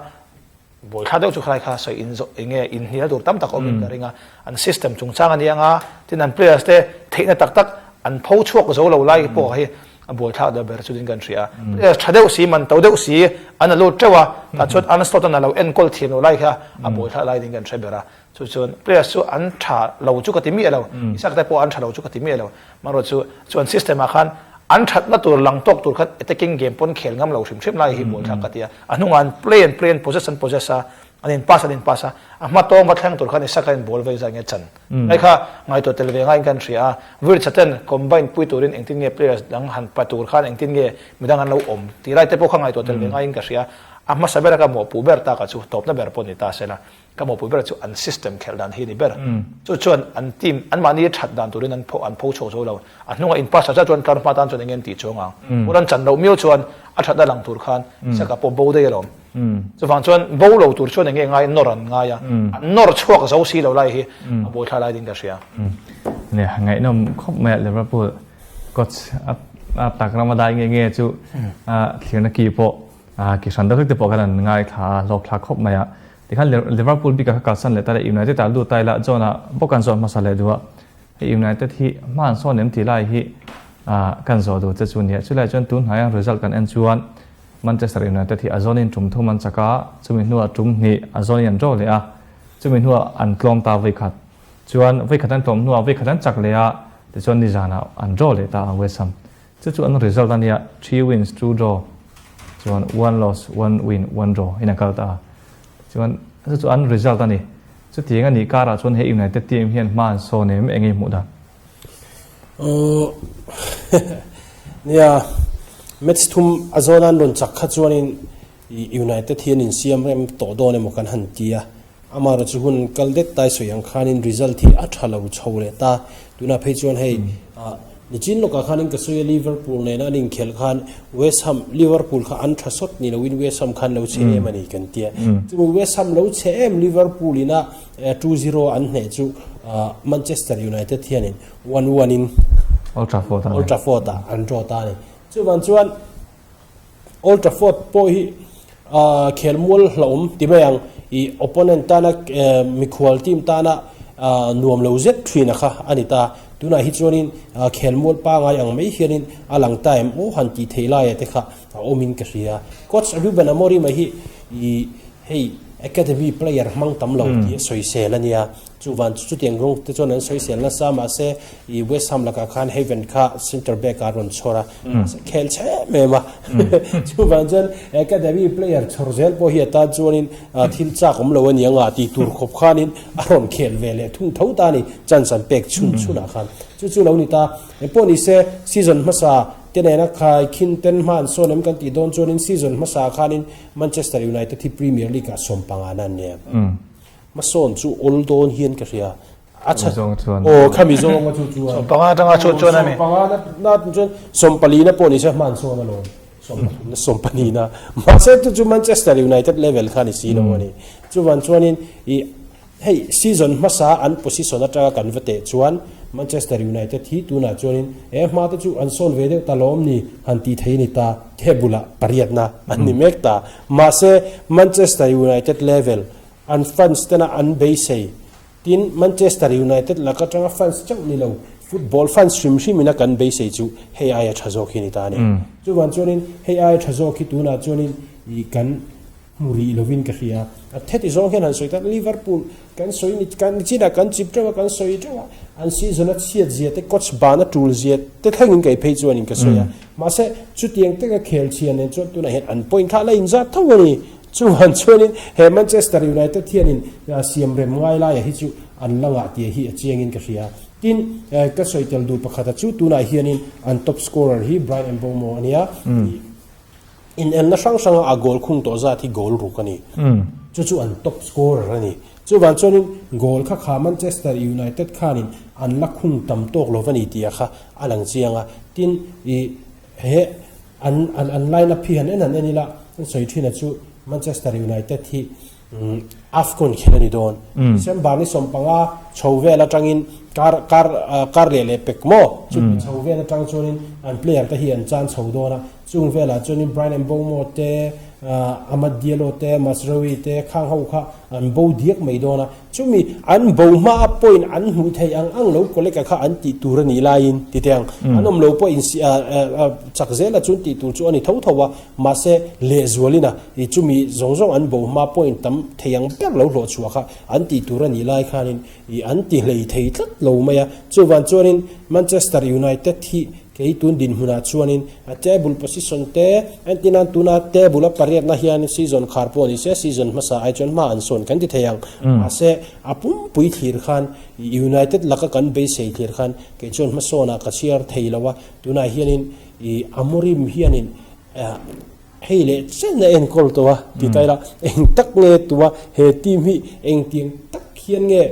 Buaithla deuh chu khalai kha sawi in zawh eng nge in hnial tur tam tak awm in ka ring a, an system chungchang a ni ang a, tin an players te theihna tak tak an pho chhuak zo lo lai pawh hi a buaithlak deuh ber chutin kan hria a. Players tha deuh si, man to deuh si an a lut teuh a, tah chuan an slot an a lo enkawl thiam lo lai kha a buaithlak lai ding kan hre ber a. Chu chuan players chu an tha lo chu ka ti miah lo, Isak te pawh an tha lo chu ka ti miah lo. Marawh chu chuan system ah khan an thatna tur lang tawk tur khan attacking game pawn khel ngam lo hrim hrim lai hi buaithlak ka ti a. A hnungah an play an play an possess an possess a, an in pass an in pass a, a hma tawng va thleng tur khan Isak a in ball vei zai nge chan. Hei kha ngaihtuah tel ve ngaiin kan hria a, Wirtz ten combine pui turin engtin nge players dang han pa tur khan engtin nge midang an lo awm tih lai te pawh kha ngaihtuah tel ve ngaiin ka hria a. A hmasa ber a ka mawhpuh ber taka chu tawpna ber pawh ni ta se la. Ka mawhpui ber chu an system khelh dan hi a ni ber. Chu chuan an team, anmahni that dan turin an pho an pho chho zo lo. A hnungah in pass zat chuan tlar hma tan chuan eng nge an tih chuang ang. Ball an chan loh miau chuan a thatna lang tur khan Isaka pawh bo daih alawm. Chuvang chuan bo lo tur chuan eng nge ngai nawr an ngai a, an nawr chhuak zo si lo lai hi a buaithla lai ding ka hria. Nia, ngaihnawm khawp mai a Liverpool coach a tak rama dai nge nge chu thlirna ki pawh ki hran deuh hlek te pawh khan an ngaithla a, hlawkthlak khawp mai a. Tikhan Liverpool bikah kha kalsan leh ta le United ah lut ta ila John ah bawk an zawh hmasa leh duh a, hei United hi hma an sawn em tih lai hi kan zawh duh che chu nia. Chulai chuan tun hnaia result kan en chuan Manchester United hi a zawnin tum thum an chak a, chumi hnuah tum hnih a zawnin an draw leh a, chumi hnuah an tlawm ta vawikhat. Chuan vawikhat an tlawm hnuah vawikhat an chak leh a, tichuan nizanah an draw leh ta a West Ham. Chu chu an result a nia, three wins, two draw, chuan one loss, one win, one draw in a kal ta a. Chuan chu chu an result a ni. Chutiang a nih karah chuan he United team hian hma an sawn em eng nge hmuh dan? Aww nia, match thum a zawn an rawn chak kha chuanin United hi an insiam rem tawh dawn emaw kan han ti a. Amaherawh chu hun kal det tai sawi ang khanin result hi a tha lo chho leh ta. Tunah phei chuan hei nichin lawkah khanin ka sawi a Liverpool nena an inkhelh khan West Ham, Liverpool kha an tha sawt ni loin West Ham khan lo chhe em a ni kan tia. Chumi West Ham lo chhe em Liverpool ina 2-0 an hneh chu Manchester United hianin 1-1 in Old Trafford ah Old Trafford ah an draw ta a ni. Chuvang chuan Old Trafford pawh hi. Khelmual hlauhawm ti mai ang, i opponent tana mikhual team tana nuam lo zet thin a kha a ni ta. Tunah hi chuanin khelmual pangai ang mai hianin a lang ta em aw han tih theih laia te kha a awmin ka hria. Coach Ruben Amorim-a hi i hei academy player hmang tam lo tih a sawisel a nia. Chuvan chu chutiang rawng te chuan an sawisel nasa mahse i West Ham lakah khan Haven kha centre back ah a rawn chhawr a, mahse khel chhe em em a. Chuvan chuan academy player chhawr zel pawh hi a tan chuanin thil chak awm lo a ni anga tih tur khawp khanin a rawn khel ve leh thung tho ta a ni chance an pek chhun chhunah khan. Chu chu lo ni ta. Engpawh ni se season hmasa te nena khai khin ten hma an sawn em kan tih dawn chuanin season hmasa khanin Manchester United hi Premier League ah sawmpanga na an ni em. Hmasawn chu awl dawn hian ka hria. A chhan aw khami zawnga chu chuan. Sawmpanga atanga chhuah chuan a mi. Sawmpanga na na chuan sawmpalina pawh nise hman sawn alawm. Sawmpathumna sawmpanina. Mahse chu chu Manchester United level kha ni si lo a ni. Chuvan chuanin i hei season hmasa an position atanga kan va teh chuan Manchester United hi tunah chuanin he hma te chu an sawn ve deuh ta lawm ni han tih thei a ni ta. Table-ah pariatna an ni mek ta. Mahse Manchester United level An fans tena an beisei. Tin, Manchester United lak atanga fans chauh ni lo, football fans hrim hrimin a kan beisei chu hei aia tha zawk hi ni ta a ni. Chuvan chuanin hei aia tha zawk hi tunah chuanin i kan hmu rih lovin ka hria. A heti zawng hian han sawi ta, Liverpool kan sawi ni, kan chinah kan chip teuh a, kan sawi teuh a, an season a chhiat zia te, coach ban a tul zia te thlengin kei phei chuanin ka sawi a. Mahse, chutiang taka khel chhia nen chuan tunah hian an point kha la inzat tho a ni. Chuan chuanin he Manchester United hianin siam rem ngai laia hi chu an la ngah tih hi a chiangin ka hria. Tin, ka sawi tel duh pakhata chu tunah hianin an top scorer hi Bryan Mbeumo a nia. Inelna hrang hranga a goal khung tawh zat hi goal ruk a ni. Chu chu an top scorer a ni. Chuvang chuanin goal kha kha Manchester United khanin an la khung tam tawk lo va ni tih kha a lang chiang a. Tin, i He an an an line up hi han en han en ila an sawi thin a chu Manchester United hi Afcon khelh a ni dawn. December ni sawmpanga chho vel atangin kar kar kar leh leh pek maw chumi chho vel atang chuanin an player te hi an chan chho dawn a. Chung velah chuanin Bryan Mbeumo te Amad Diallo te Mazraoui te khang ho kha an bo diak mai dawn a. Chumi an bo hma a point an hmuh theih ang ang lo Koleka kha an tih tur a nih laiin ti teh ang. An awm lo pawh in chak zela chuan tih tur chu a ni tho tho a, mahse lehzualin a i chumi zawng zawng an bo hma point tam thei ang ber lo hlawh chhuah kha an tih tur a nih lai khanin i an ti hlei thei tlat lo mai a. Chuvang chuanin Manchester United hi Kei tun dinhmunah chuanin a table position te entir nan tuna table a pariatna hian season khar pawh ni se season hmasa ai chuan hma an sawn kan ti thei ang. Mahse a pumpui thlir khan United laka kan beisei thlir khan kei chuan hmasawnah ka chhiar thei lo a, tunah hianin i Amorim hianin hei leh chen a enkawl tawh a ti ta ila eng tak nge tua he team hi engtiang tak hian nge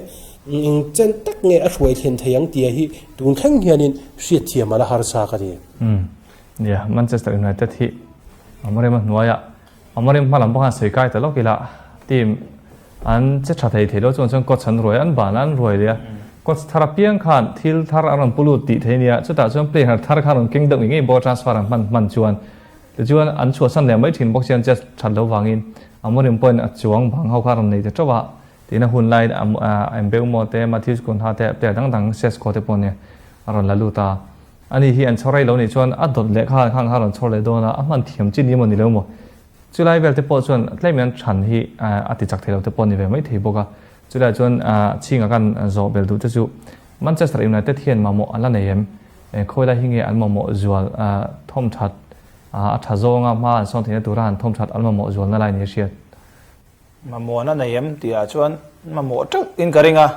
eng chen tak nge a hruai thlen thei ang tia hi tun thleng hianin hriatthiam a la harsa ka ti. Umm nia Manchester United hi Amorim a hnuaiah Amorim hma lam pawh khan sawi kai ta lawk ila team an che tha thei thei lo chuan chuan coach an ruai an ban a an ruai leh a coach thar apiang khan thil thar a rawn pu lut tih thei nia chutah chuan player thar kha a rawn keng deuh ngei ngei bawk a transfer an hman hman chuan Tichuan, an chhuahsan leh mai thin bawk chian che that lo vangin Amorim pawhin a chuang bang ho kha a rawn nei ta teuh a, tiin a hun laiin Mbeumo te, Matthews Cunha te, player dang dang Sesko te pawh nen a rawn la lut a. Ani hi an chhawr rei lo nih chuan a dawt leh kha khang kha a rawn chhawr leh dawn a, a hman thiam chi ni emaw ni lo maw? Chulai vel te pawh chuan tlem in an than hi a ti chak thei lo te pawh a ni ve mai thei bawk a. Chulai chuan chhinga kan zawh bel duh te chu Manchester United hian mamawh an la nei em? Khawi lai hi nge an mamawh zual thawm that a tha zawnga hma an sawn theihna tura han thawm that an mamawh zualna lai ni a hriat? Mamawhna nei em tihah chuan mamawh teuh in ka ring a,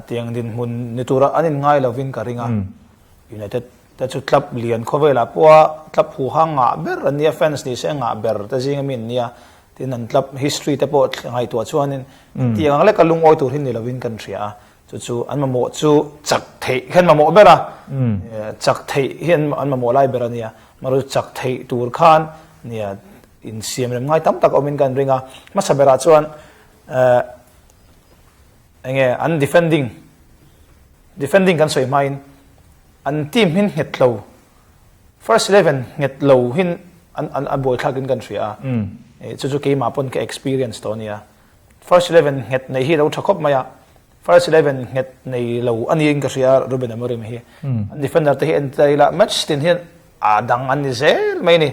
tiang dinhmun ni tura an inngai lovin ka ring a. United te chu club lian khawvelah pawha club huha ngah ber an nia, fans ni se ngah ber te zinga mi an nia. Tin an club history te pawh ngaihtuah chuanin tiang ang leka lungawi tur hi ni lovin kan hria a. Chu chu an mamawh chu chak theih hian mamawh ber a, chak theih hi an mamawh lai ber a nia. Amaherawhchu chak theih tur khan nia insiam rem ngai tam tak awmin kan ring a. Hmasa berah chuan enge an defending, defending kan sawi hmain an team hin nghet lo, first 11 nghet lo hin an an a buaithlakin kan hria a. Chu chu keimah pawn ka experience tawh a nia. First 11 nghet nei hi a lo tha khawp mai a, First 11 nghet nei lo a niin ka hria Ruben Amorim hi. An defender te hi en ta ila match tin hian a dang an ni zel mai a ni.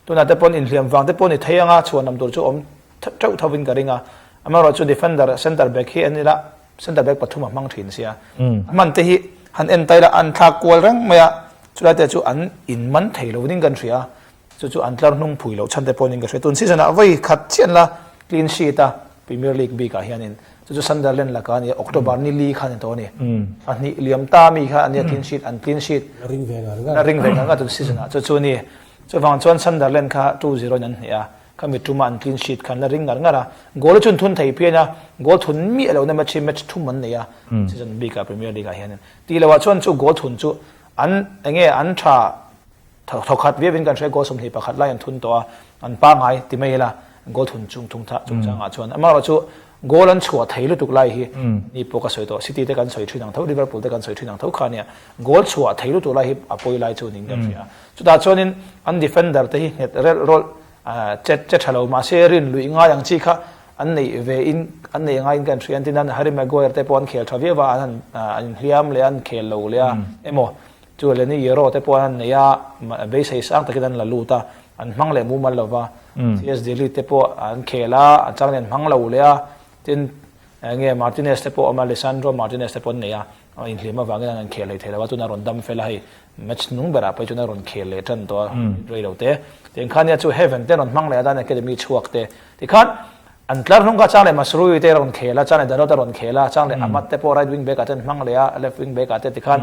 Tunah te pawn inhliam vang te pawh ni thei anga chhuanlam tur chu awm teuh tho in ka ring a. Amaherawhchu defender centre back hi en ila centre back pathum a hmang thin sia. A hman te hi han en ta ila an thlak kual reng mai a, chulai te chu an inman thei lo ding kan hria a. Chu chu an tlar hnung phui loh chhan te pawhin ka hria. Tun season ah vawi khat chiah an la clean sheet a Premier League bik ah hianin chu chu Sunderland lakah a ni a, October ni li khan a ni tawh a ni. Pahnih liam ta mi kha a nia clean sheet an clean sheet La ring ve ngar ngar. La ring ve ngar ngar tun season ah chu chu a ni. Chuvang chuan Sunderland kha 2-0 in an hneh a, khami tuma an clean sheet khan la ring ngar ngar a. Goal chu an thun thei phian a, goal thun miah lohna match hi match thum an nei a season bik ah Premier League ah hianin. Tih loh ah chuan chu goal thun chu an enge an tha Thawkhat viauin kan hria goal 21 lai an thun tawh a, an pangngai ti mai ila goal thun chung thung tha chungchangah chuan amaherawh chu goal an chhuah thei lutuk lai hi ni pawh ka sawi tawh City te kan sawi thin ang tho Liverpool te kan sawi thin ang tho kha nia goal chhuah thei lutuk lai hi a pawi lai chu niin kan hria chutah chuanin an defender te hi nghet relh rawlh che che tha lo mahse rin luih ngai ang chi kha an neih ve in an neih ngaiin kan hria an tin a Harry Maguire te pawh an khel tha viau a an han an inhliam leh a an khel lo leh a emaw Chu Lenny Yero te pawh an nei a, beisei sang takin an la lut a, an hmang leh mumal lo va. CS Delhi te pawh an khel a, a chang nen hmang lo leh a, tin enge Martinez te pawh a awm a, Lisandro Martinez te pawh an nei a, inhlim avangin an khel hlei thei lo a, tuna rawn dam fel a hei match nung berah pawh chuan a rawn khel leh tan tawh a, rei lo te. Tiang khan nia chu Heaven te rawn hmang leh a dan Academy chhuak te tikhan an tlar hnung kha chang leh Masrui te rawn khel a, chang leh Dalot a rawn khel a, chang leh Amad te pawh right wing back ah te an hmang leh a, left wing back ah te tikhan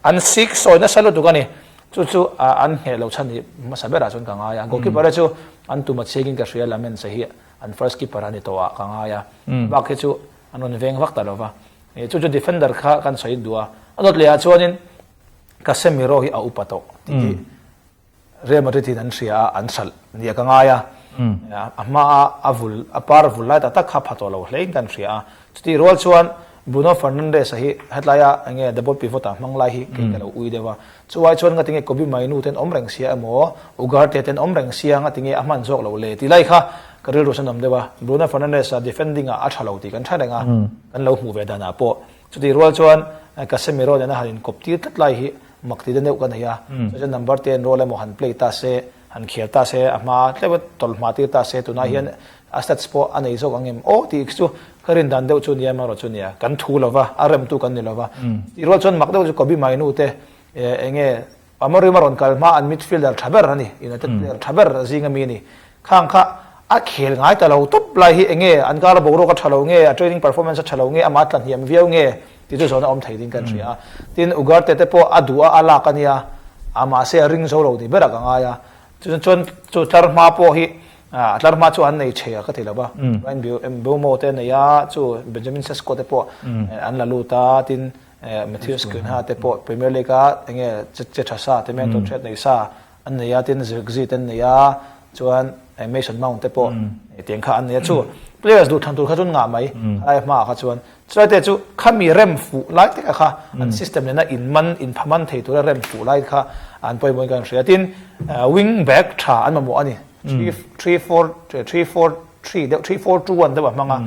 An sik sawi nasa lutuk a ni. Chu chu an ngheh lo chhan hi hmasa berah chuan ka ngai a. Goalkeeper te chu an tum a chiangin ka hria, Lamens hi an first keeper a ni tawh ah ka ngai a. Bak hi chu an rawn veng vak ta lo va. Chu chu defender kha kan sawi duh a. A dawt leh ah chuanin Casemiro hi a upa tawh tih hi Real Madrid in an hria a, an hralh nia ka ngai a. A hma a a vul a par vul lai tak tak kha pha tawh lo hlein kan hria a. Chutih rual chuan Bruno Fernandes-a hi hetlai-a enge double pivot-a hmang lai hi kei ka lo ui deuh a. Chuai chuan ngatinge Kobbie Mainoo ten awm reng sia emaw Ugarte ten awm reng sia ngatinge a hman zawk lo le tih lai kha ka rilru chuan awm deuh a. Bruno Fernandes-a defending-ah a tha lo tih kan hre reng a, kan lo hmuh ve danah pawh. Chutih rual chuan Casemiro nena han inkawp tir tlat lai hi mak ti deuh ka nei a, chu chuan number ten role emaw han play ta se, han khel ta se, a hma tleuh a tawlh hma tir ta se, tunah hian a stats pawh a nei zawk ang em aw tih chu ka rin dan deuh chu nia emaw erawh chu nia, kan thu lo va, a remtu kan ni lo va. Tih rual chuan mak deuh chu Kobbie Mainoo te eng nge Amorim a rawn kal hma an midfielder tha ber a ni, United player tha ber zinga mi a ni. Khang kha a khel ngai ta lo tawp lai hi eng nge an kar a boruak a tha lo nge, a training performance a tha lo nge, amah a tla hniam viau nge tih chu zawhna awm thei ding kan hria a. Tin, Ugarte te pawh a duh a, a lak a nia, a mahse a ring zo lo ni berah ka ngai a. Chuan chuan chu tlar hma pawh hi a tlar hma chu an nei che a ka ti lo va. Ryan Mbeumo te a nei a, chu Benjamin Sesko te pawh an la lut a, tin Matheus Cunha te pawh Premier League a enge che tha sa te men tawn hriat nei sa an nei a, tin Zirkzee te an nei a, chuan Mason Mount te pawh tiang kha an nei a, chu players duh thlan tur kha chuan ngah mai khalai hmaah kha chuan chulai te chu khami rem fuh lai te kha an system nena in man in pha man thei tura rem fuh lai kha an pawimawhin kan hria tin wing back tha an mamawh a ni 3 4 3 4 3 deuh 3 4 2 1 deuh a hmang a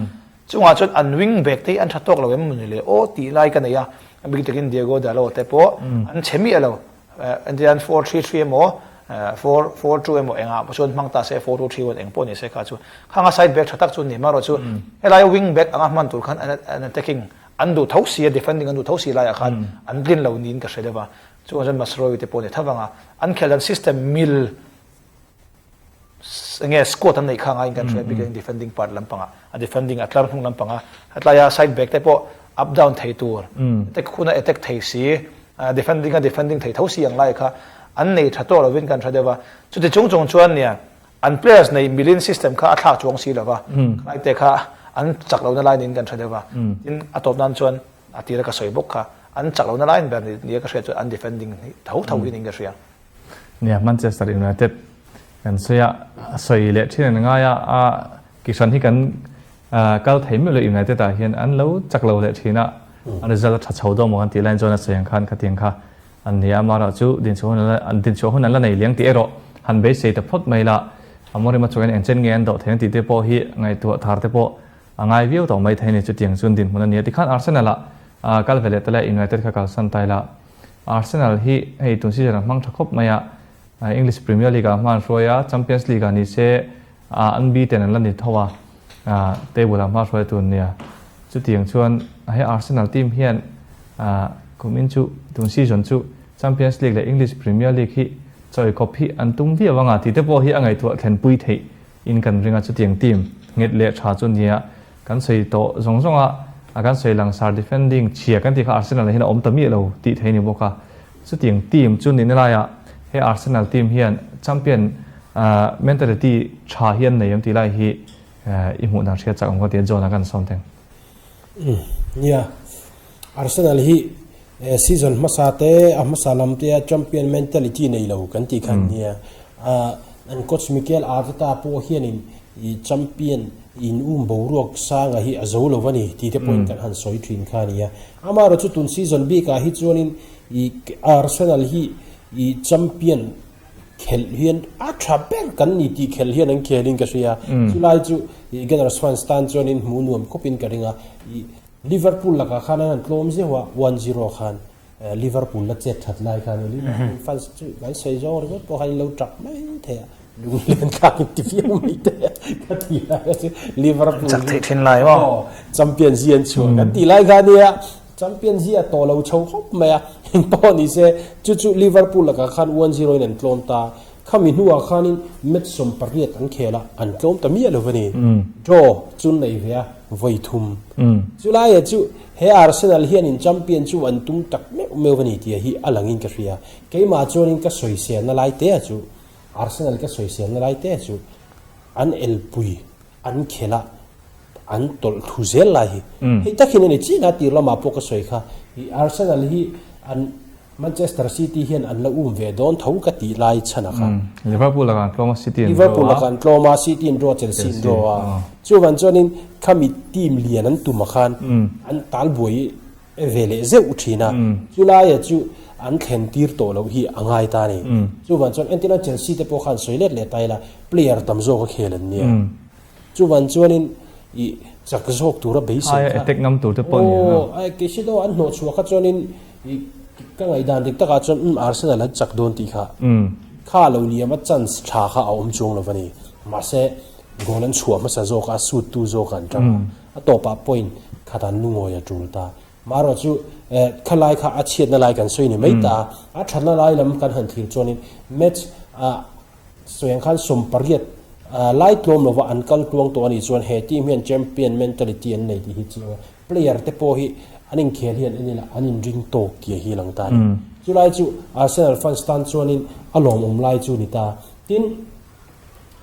Chungah chuan an wing back te hi an tha tawk lo em mawni le aw tih lai ka nei a, a bik takin Diego Dalot te pawh an chhe miah lo. Engtian 4-3-3 emaw 4-4-2 emaw engah pawh chuan hmang ta se 4-2-3-1 eng pawh ni se kha chu khang a side back tha tak chu ni marawh chu helai wing back anga hman tur khan an attacking an duh tho si a defending an duh tho si laiah khan an tlin lo niin ka hre deuh a. Chungah chuan Masraoui te pawh ni tho vang a, an khelh dan system mil enge squad an neih kha ngaiin kan hria bik in defending part lampangah a defending a tlar hnung lampanga hetlai a side back te pawh up down thei tur attack huna attack thei si defending a defending thei tho si ang lai kha an nei tha tawh lovin kan hre deuh a chuti chung chung chuan nia an players nei milin system kha a thlak chuang si lova khalai te kha an chak lohna lai niin kan hre deuh a tin a tawp nan chuan a tira ka sawi bawk kha an chak lohna laiin ber nia ka hriat chuan an defending tho tho hi niin ka hria. Nia, Manchester United kan sawi a, a sawi leh thin an ngai a, a kihran hi kan kal thei meuh lo United ah hian an lo chak lo leh thin a, an result a tha chho dawn maw kan tih laiin chuan a sawi ang khan khatiang kha an ni a, amaherawhchu dinchhuah hun an la dinchhuah hun an la nei liang tih erawh han beisei ta phawt mai la. Amorim a chuan eng chen nge an doh theih ang tih te pawh hi ngaihtuah thar te pawh a ngai viau tawh mai thei a ni. Chutiang chuan dinhmun a ni a. Tikhan Arsenal ah kal ve leh ta le United kha kalsan ta ila. Arsenal hi hei tun season a hmang tha khawp mai a, English Premier League ah hma an hruai a, Champions League ah ni se an beaten an la ni tho a, table ah hma hruai tun nia. Chutiang chuan he Arsenal team hian kumin chu tun season chu Champions League leh English Premier League hi chawi kawp hi an tum viau anga tih te pawh hi a ngaihtuah thlenpui theih in kan ring a, chutiang team nghet leh tha chu nia kan sawi tawh zawng zawng a, a kan sawi langsar defending chhia kan tih kha Arsenal ah hian a awm ta miah lo tih thei a ni bawk a, chutiang team chu nihna laiah he Arsenal team hian champion mentality tha hi an nei em tih lai hi i hmuh dan hriat chak awm ka ti a, John-a kan sawm teng. Nia, Arsenal hi season hmasa te, a hmasa lam te a champion mentality nei lo kan tih khan nia. An coach Mikel Arteta pawh hianin champion in um boruak sanga hi a zo lo a ni tih te pawhin kan han sawi thin kha a nia. Amaherawh chu tun season bikah hi chuanin Arsenal hi champion khelh hian a tha ber kan ni tih khelh hian an khelin ka hria. Chulai chu Gunners fans tan chuanin hmuh nuam khawpin ka ring a. Liverpool lakah khan an han tlawm zeuh a, one zero khan Liverpool la chet that lai khan Liverpool fans chu kan sawi zawng ringawt pawh khan in lo tap mai thei a, lunglen thlak in ti viau mai te ka ti lai kha chu Liverpool chak theih thin lai maw? Champion zi an chhuah kan ti lai kha nia, champion zi a tawh lo chho khawp mai a, engpawh ni se chu chu Liverpool lakah khan one zero in an tlawm ta. Khami hnuah khanin match 18 an khel a, an tlawm ta miah lo a ni. Draw chu nei ve a, vawi thum. Chulaia chu he Arsenal hianin champion chu an tum tak meuh meuh a ni tih hi a langin ka hria. Keimah chuanin ka sawiselna lai te chu, Arsenal ka sawiselna lai te chu an elpui an khel a, an tawlh thu zel lai hi. Hei takin a ni chiang a, tir lamah pawh ka sawi kha, Arsenal hi an Manchester City hian an la um ve dawn tho ka tih lai chhan a kha. Liverpool lakah an tlawm a, City an draw a. Liverpool lakah an tlawm a, City an draw a, Chelsea an draw a. Chuvan chuanin khami team lian an tum a khan an tal buai ve leh zeuh thin a. Chulaia chu an thlen tir tawh loh hi a ngai ta a ni. Chuvan chuan entirna Chelsea te pawh khan sawi let leh ta ila player tam zawk a khel an nia. Chuvan chuanin i chak zawk tura beisei kha. Aia attack ngam tur te pawh a ni ang a. Aw, ai kei si daw an hnawh chhuah kha chuanin i ka ngaihdan dik takah chuan umm Arsenal an chak dawn tih kha. Kha lo liam a chance tha kha a awm chuang lo a ni. Mahse goal an chhuah hmasa zawk a, shoot tu zawk an tang a. A tawpah point khat an lungawi a tul ta. Marawh chu khalai kha a chhiatna lai kan sawi ni mai ta a. A thatna lai lam kan han thlir chuanin match ah Sawi ang khan 80 lai tlawm lova an kal tluang tawh a nih chuan he team hian champion mentality an nei tih hi chiang a, player te pawh hi an inkhel hian en ila an inring tawk tih hi lang ta a ni. Chulai chu Arsenal fans tan chuanin a lawmawm lai chu ni ta. Tin,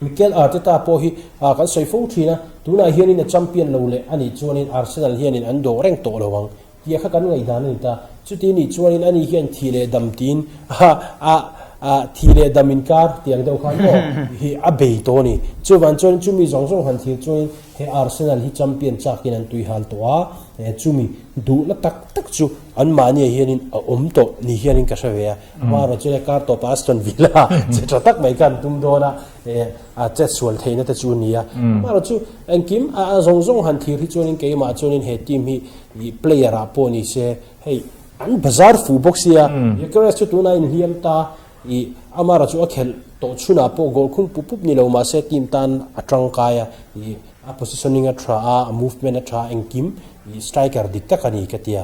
Mikel Arteta pawh hi kan sawi fo thin a, tunah hianin a champion lo leh a nih chuanin Arsenal hianin an dawh reng tawh lo ang Tia kha kan ngaihdan a ni ta. Chuti nih chuanin ani hian thih leh dam tiin a a a thih leh dam inkar tih ang deuh khan maw hi a bei tawh a ni. Chuvang chuan chumi zawng zawng han thlir chuanin he Arsenal hi champion chakin an tui hal tawh a, he chumi duhna tak tak chu anmahniah hianin a awm tawh ni hianin ka hre ve a. Amaherawhchu he kar tawpa Aston Villa che tha tak mai kha an tum dawn a, a chetsual theihna te chu a ni a. Amaherawhchu engkim a zawng zawng han thlir hi chuanin keimah chuanin he team hi Ih player ah pawh ni se hei an bazar fuh bawk sia Gyökeres chu tunah a inhliam ta ih Amara chu a khelh tawh chhunah pawh goal khung pup pup ni lo mahse team tan a tangkai a ih a positioning a tha a a movement a tha a engkim ih striker dik tak a ni ka tia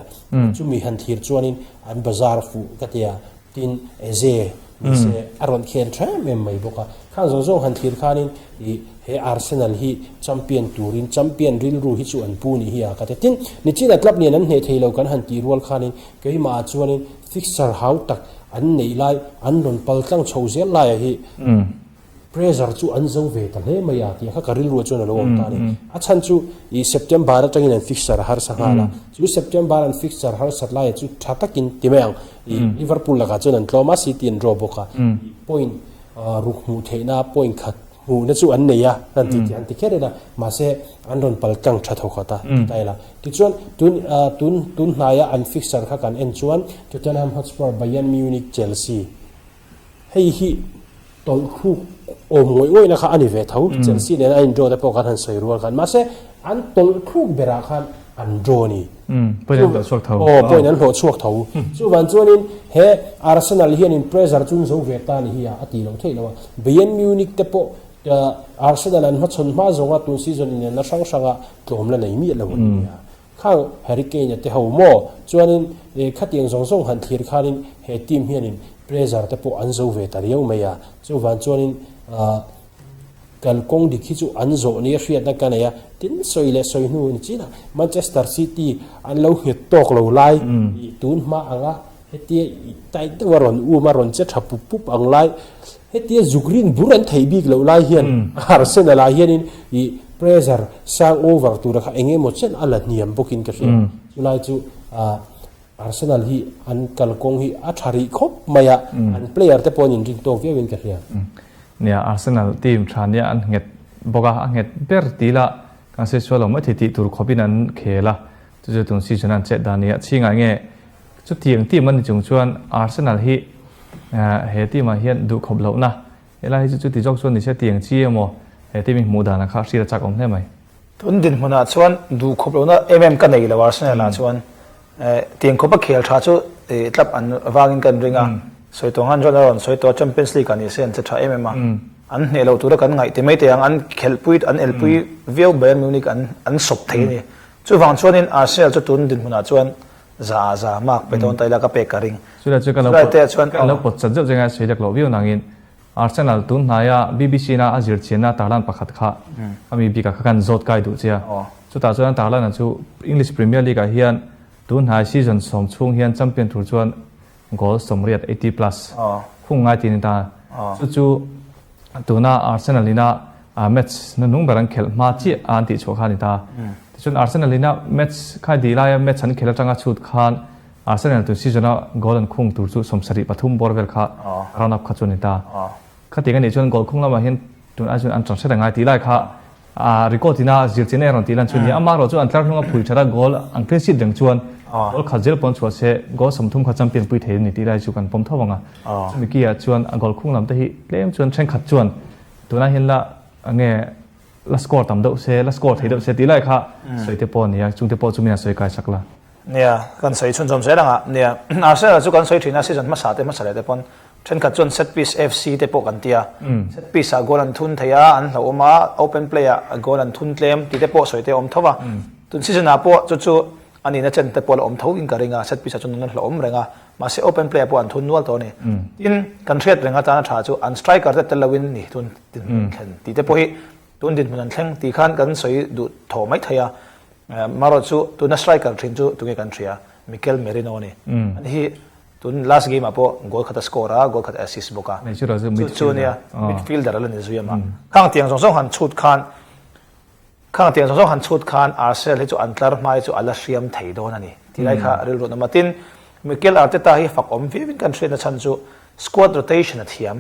chumi han thlir chuanin an bazar fuh ka tia Tin, Eze ni se a rawn khel tha em em mai bawk a. Khang zawng zawng han thlir khanin ih he Arsenal hi champion turin champion rilru hi chu an pu nih hi a ka ti. Tin, nichina club lian an hneh thei lo kan han tih rual khanin keimah ah chuanin fixture hau tak an neih lai an rawn pal tlang chho zel laiah hi Pressure chu an zo ve ta hle mai a tih kha ka rilru chuan a lo awm ta a ni. A chhan chu ih September atangin an fixture a harsa nghal a, chu September an fixture harsat laia chu tha takin ti mai ang ih Liverpool lakah chuan an tlawm a, City an draw bawk a, ih point ruk hmuh theihna point khat hmuhna chu an nei a an ti tih an ti kher ila mahse an rawn pal tlang tha tho khat a ti ta ila. Tichuan tun tun tun hnaia an fixture kha kan en chuan Tottenham Hotspur, Bayern Munich, Chelsea hei hi. Tawlh thluk awm ngawih ngawihna kha a ni ve tho, Chelsea nena an in draw te pawh khan han sawi rual khan. Mahse, an tawlh thluk berah khan an draw a ni. Point an hlawh chhuak tho. Aw, point an hlawh chhuak tho. Chuvang chuanin he Arsenal hianin pressure chu an zo ve ta a ni hi a, a tih loh theih loh a. Bayern Munich te pawh Arsenal an hmachhawn hma zawnga tun season inelna hrang hranga tlawm la nei miah lo an ni a. Khang Harry Kane-a te ho maw? Chuanin khatiang zawng zawng han thlir khanin he team hianin pressure te pawh an zo ve ta riau mai a. Chuvang chuanin kalkawng dik hi chu an zawh nia hriatna ka nei a. Tin, sawi leh sawi hnu ni chinah Manchester City an lo nghet tawk lo lai tun hma anga hetia tight deuha rawn um a, rawn che tha pup pup ang lai Hetia zuk rin bur an theih bik loh lai hian Arsenal ah hianin ih pressure sang over tura kha eng emaw chen a la hniam bawkin ka hria. Chulai chu ah Arsenal hi an kalkawng hi a tha rih khawp mai a, an player te pawh an inrin tawk viauin ka hria. Nia, Arsenal team tha nia an nghet bawk a, a nghet ber ti ila kan sawi sual lo mai thei tih tur khawpin an khel a, chu chu tun season a an chet dan nia chhingah nge Chutiang team a ni chung chuan Arsenal hi he team ah hian duh khawp lohna helai hi chu chuti zawk chuan ni se tiang chi emaw he team hi hmuh dan ah kha hriat a chak awm hle mai. Tun dinhmunah chuan duh khawp lohna em em ka nei lo Arsenal ah chuan tiang khawpa khel tha chu tlap an vangin kan ring a, sawi tawh ang han rawn sawi tawh a Champions League ah ni se an che tha em em a, an hneh loh tura kan ngaih ti mai teh ang an khelhpui an elpui viau Bayern Munich an an sawp thei a ni. Chuvang chuanin Arsenal chu tun dinhmunah chuan Za za mark pe dawn ta ila ka pek ka ring. Chulai chu ka lo pawt ka lo pawt chat zeuh zeuh a sawi lek loh viau nangin Arsenal tun hnaia BBC na a zir chianna tarlan pakhat kha a mi bikah kha kan zawt kai duh che a. Chutah chuan tarlana chu English Premier League ah hian tun hnai season sawm chhung hian champion tur chuan goal 80 80 plus khung ngai tih a ni ta. Chu chu Tuna Arsenal ina match hnuhnung ber an khelh hma chiah a an tih chhuah kha a ni ta. Tichuan Arsenal ina match kha dih laia match an khelh atanga chhut khan Arsenal tun season a goal an khung tur chu 73 bawr vel kha round up kha chu a ni ta. Khatiang a nih chuan goal khung lamah hian tun ai chuan an tan hret a ngai tih lai kha A record ina zir chin erawh tih lan chu nia. Amaherawh chu an tlar hnunga phui that a goal an clean sheet reng chuan goal khat zel pawn chhuah se goal 30 kha champion pui thei a ni tih lai chu kan pawm tho ang a. Chumi ki ah chuan a goal khung lam te hi tlem chuan thenkhat chuan tunah hian la nge la score tam deuh se la score thei deuh se tih lai kha sawi te pawh a ni a, chung te pawh chu min han sawi kai sak la. Nia, kan sawi chhunzawm zel ang a. Nia, Arsenal chu kan sawi thin a season hmasa te hmasa leh te pawn Thenkhat chuan set piece FC te pawh kan ti a, set piece ah goal an thun thei a, an hlauhawm a, open play ah goal an thun tlem tih te pawh sawi te a awm tho va. Tun season ah pawh chu chu a nihna chen te pawh a la awm tho in ka ring a, set piece ah chuan an hlauhawm reng a, mahse open play ah pawh an thun nual tawh a ni. Tin, kan hriat reng atana tha chu an striker te tel loin ni tun dinhmun an thlen tih te pawh hi tun dinhmun an thleng tih khan kan sawi duh thaw mai thei a. Marawh chu tuna striker thin chu tunge kan hria, Mikel Merino a ni. Ani hi Tun last game ah pawh goal khat a score a, goal khat a assist bawk a. Chu chu nia midfielder a la ni zui a mah. Khang tiang zawng zawng han chhut khan khang tiang zawng zawng han chhut khan Arsenal hi chu an tlar hma hi chu a la hriam thei dawn a ni. Ti lai kha rilru nawm a. Tin, Mikel Arteta hi fak awm viau in kan hriatna chhan chu squad rotation a thiam.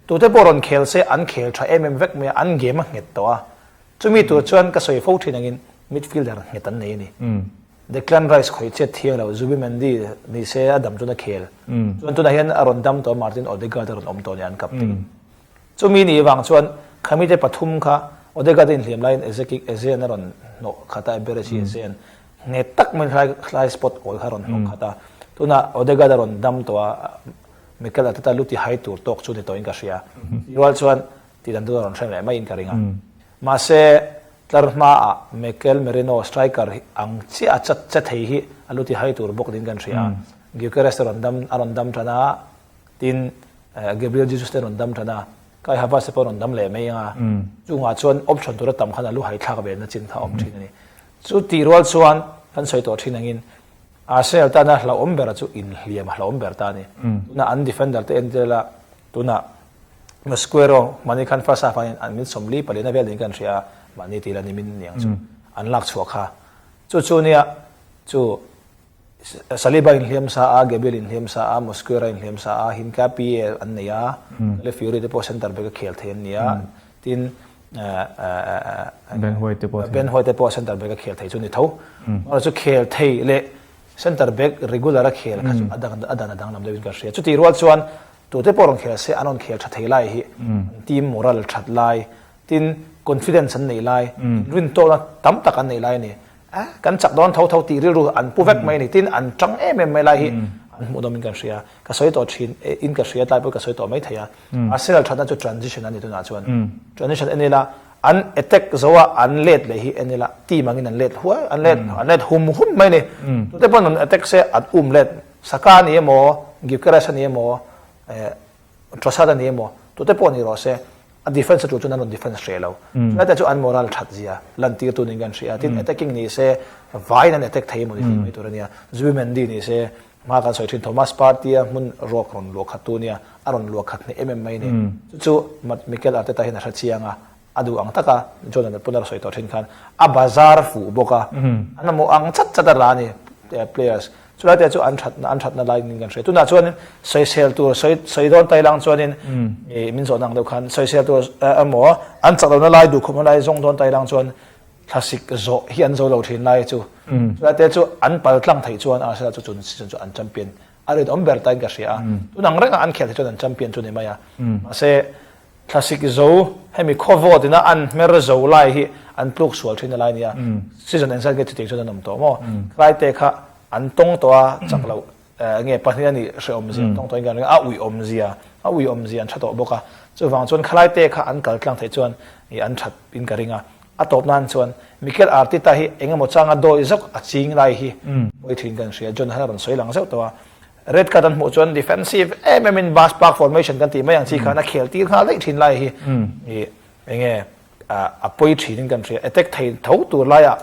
Tute pawh rawn khel se an khel tha em em vek mai a, an game a nghet tawh a. Chumi tur chuan ka sawi fo thin angin midfielder nghet an nei a ni. Declan Rice khawih chet thiang lo, Zubimendi ni se a dam chuan a khel. Chuan tunah hian a rawn dam tawh a, Martin Odegaard a rawn awm tawh a ni an captain. Chumi ni vang chuan khamite pathum kha Odegaard a inhliam laiin Ezeki Ezean a rawn hnawh khat a, Eberechi Ezean nghet tak maiin hlai hlai spot awl kha a rawn hnawh khat a. Tunah Odegaard a rawn dam tawh a, Mikel Arteta lu ti hai tur tawk chu ni tawhin ka hria. Rual chuan tih dan chu a rawn hre leh maiin ka ring a. Mahse, tlar hmaah Mikel Merino striker ang chiah a chat che thei hi a lu ti hai tur bawk niin kan hria a. Gyökeres te rawn dam a rawn dam tan a, tin Gabriel Jesus te rawn dam tan a, Kai Havertz te pawh rawn dam leh mai ang a. Chungah chuan option tura tam khan a lu hai thlak ve na chin kha a awm thin a ni. Chu tih rual chuan kan sawi tawh thin angin Arsenal tana hlauhawm bera chu inhliam a hlauhawm ber ta a ni. Tuna an defender te en tel a, tunah Mosquero mahni khan first half ah an min 44 na vel niin kan hria a, mahni tih la ni min niang chu an lak chhuah kha. Chu chu nia chu Saliba inhliam sa a, Gabriel inhliam sa a, Mosquera inhliam sa a, Hincapié an nei a, Calafiori te pawh centre back a khel thei an ni a, tin Ben White te pawh Ben White te pawh centre back a khel thei chu ni tho. Amaherawhchu chu khel thei leh centre back regular a khel kha chu a dang a dan a danglam deuhin ka hria. Chutih rual chuan. Tute pawh rawn khel se an rawn khel tha thei lai hi an team moral that lai, tin confidence an nei lai, rintawkna tam tak an nei lai a ni. A, kan chak dawn tho tho tih rilru an pu vek mai a ni. Tin an tang em em mai lai hi an hmuh dawmin kan hria. Ka sawi tawh thin e, in ka hria tlai pawh ka sawi tawh mai thei a. Arsenal thatna chu transition a ni tunah chuan. Transition en ila an attack zo a an let leh hi en ila team angin an let huai an let an let hum hum mai a ni. Tute pawn an attack se an um let Saka a ni emaw, Gyökeres a ni emaw, eh, Trossard a ni emaw, tute pawh ni rawh se, a defence a tul chuan an rawn defence hreh lo. Chulai te chu an moral that zia lantir tu niin kan hria. Tin, attacking ni se, vaiin an attack thei emaw ni tih mai tur a nia. Zubimendi ni se, hma kan sawi thin Thomas Partey-a hmun ruak rawn luah khat tu nia, a rawn luah khat hneh em em mai a ni. Chu chu Mikel Arteta hian a hre chiang a, a duh ang taka Jordan a pun a sawi tawh thin khan a bazar fuh bawk a, an mamawh ang chat chat a la a ni players. Chulai te chu an thatna an thatna lai nin kan hria. Tunah chuanin sawisel tur sawi sawi dawn tai lang chuanin ih min zawhna ang deuh khan sawisel tur emaw an chak lohna lai duh khawpna lai zawng dawn tai lang chuan thlasik zawh hi an zo lo thin lai chu. Chulai te chu an pal tlang theih chuan Arsenal chu chun season chu an champion a rinawm ber tain ka hria a. Tun ang rengah an khel theih chuan an champion chu ni mai a. Mahse Thlasik zo, hemi khawvawt ina an hmer zo lai hi an tluk sual thin a lai nia. Season engzat nge chutiang chuan an awm tawh maw? Khlai te kha an tawng tawh a, chak loh nge pahnih a nih hrehawm zia an tawng tawh in kan ring a, a uiawm zia, a uiawm zia an tha tawh bawk a. Chuvang chuan khalai te kha an kal tlang theih chuan ih an that in ka ring a. A tawp nan chuan Mikel Arteta hi engemaw changa dawi zawk a ching lai hi pawi thin kan hria. John han a rawn sawi lang zeuh tawh a. Red card an hmuh chuan defensive em em in bus park formation kan tih mai ang chi khan a khel tir nghal daih thin lai hi i enge a pawi thin in kan hria. Attack thei tho tur laiah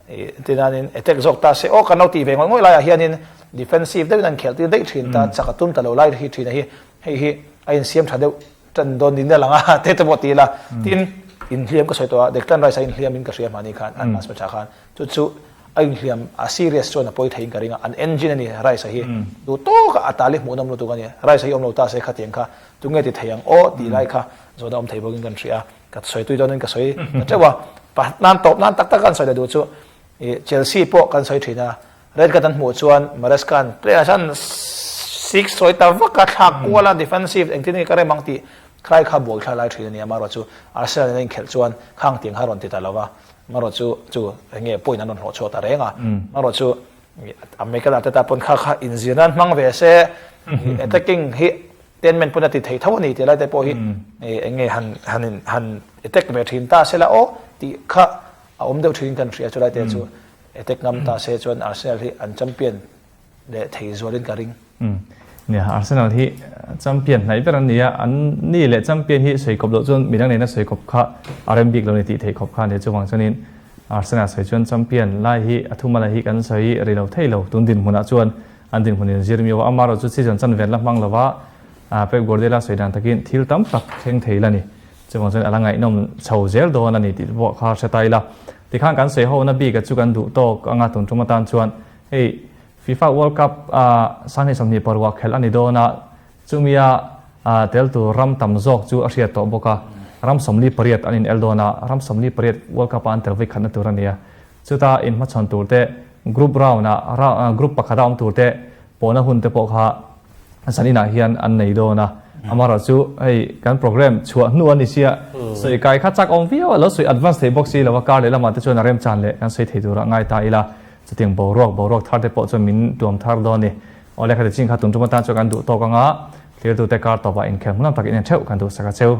i tinanin attack zawk ta se aw kan lo tih ve ngawih ngawih laiah hianin defensive deuhin an khel tir daih thin ta chak a tum ta lo lai hi thin a hi hei hi a insiam tha deuh tan dawn niin a lang a te te pawh ti ila. Tin inhliam ka sawi tawh a Declan Rice a inhliam in ka hria mahni khan an last match ah khan chu chu A inhliam a serious chuan a pawi theiin ka ring a, an engine a ni Rice-a hi. Duh tawk a tali hmuhnawm lutuk a ni. Rice-a hi awm lo ta se khatiang kha tunge ti thei ang aw tih lai kha zawhna awm thei bawkin kan hria a, ka sawi tui dawnin ka sawi ta teuh a. Nan tawp nan tak tak an sawi leh duh chu ih Chelsea pawh kan sawi thin a, red card an hmuh chuan Maresca-a'n players an sik sawi ta vak a, thlak kual a, defensive engtin nge ka rem ang tih khlai kha buai thla lai thin a ni a, amaherawhchu Arsenal in a inkhelh chuan khang tiang kha a rawn ti ta lo va. Marawh chu chu enge point an rawn hlawh chhuah ta reng a. Marawh chu Mikel Arteta pawn kha kha inzir nan hmang ve se attacking hi ten men pawn a ti thei tho a ni tih lai te pawh hi enge han han in han attack ve thin ta se la aw tih kha a awm deuh thin kan hria chu lai te chu attack ngam ta se chuan Arsenal hi an champion leh thei zualin ka ring. Nia, Arsenal hi champion hnaih ber an ni a, an ni leh champion hi sawi kawp loh chuan midang nena sawi kawp kha a rem bik lo ni tih theih khawp kha a ni. Chuvang chuanin Arsenal sawi chuan champion lai hi a thuma lai hi kan sawi ri lo thei lo. Tun dinhmunah chuan an dinhmun in zir miau a, amaherawhchu chu season chanven la hmang lova Pep Guardiola sawi dan takin thil tam tak thleng thei la ni. Chuvang chuan a la ngaihnawm chho zel dawn a ni tih pawh kha hre ta ila. Tikhan kan sawi ho na bik a chu kan duh tawk anga tun tum atan chuan hei FIFA World Cup 2026 khelh a ni dawn a, chumia tel tur ram tam zawk chu a hriat tawh bawk a, ram 48 an inel dawn a, ram 48 World Cup-a an tel vei khatna tur a ni a, chuta inhmachhawn tur te, group round-a group pakhata awm tur te pawhna hun te pawh kha zaninah hian an nei dawn a, amaherawhchu hei kan programme chhuah hnu a ni sia, sawi kai kha chak awm viau a, lo sawi advance thei bawk si lo a, kar leh lamah te chuan a remchan leh kan sawi thei turah ngai ta ila. Chutiang boruak boruak thar te pawh chuan min tuam thar dawn a ni. Awle khati chin kha tun tum atan chuan kan duh tawk anga, thirtute kar tawpah inkhel hmunam tak inen theuh kan duhsak a cheu.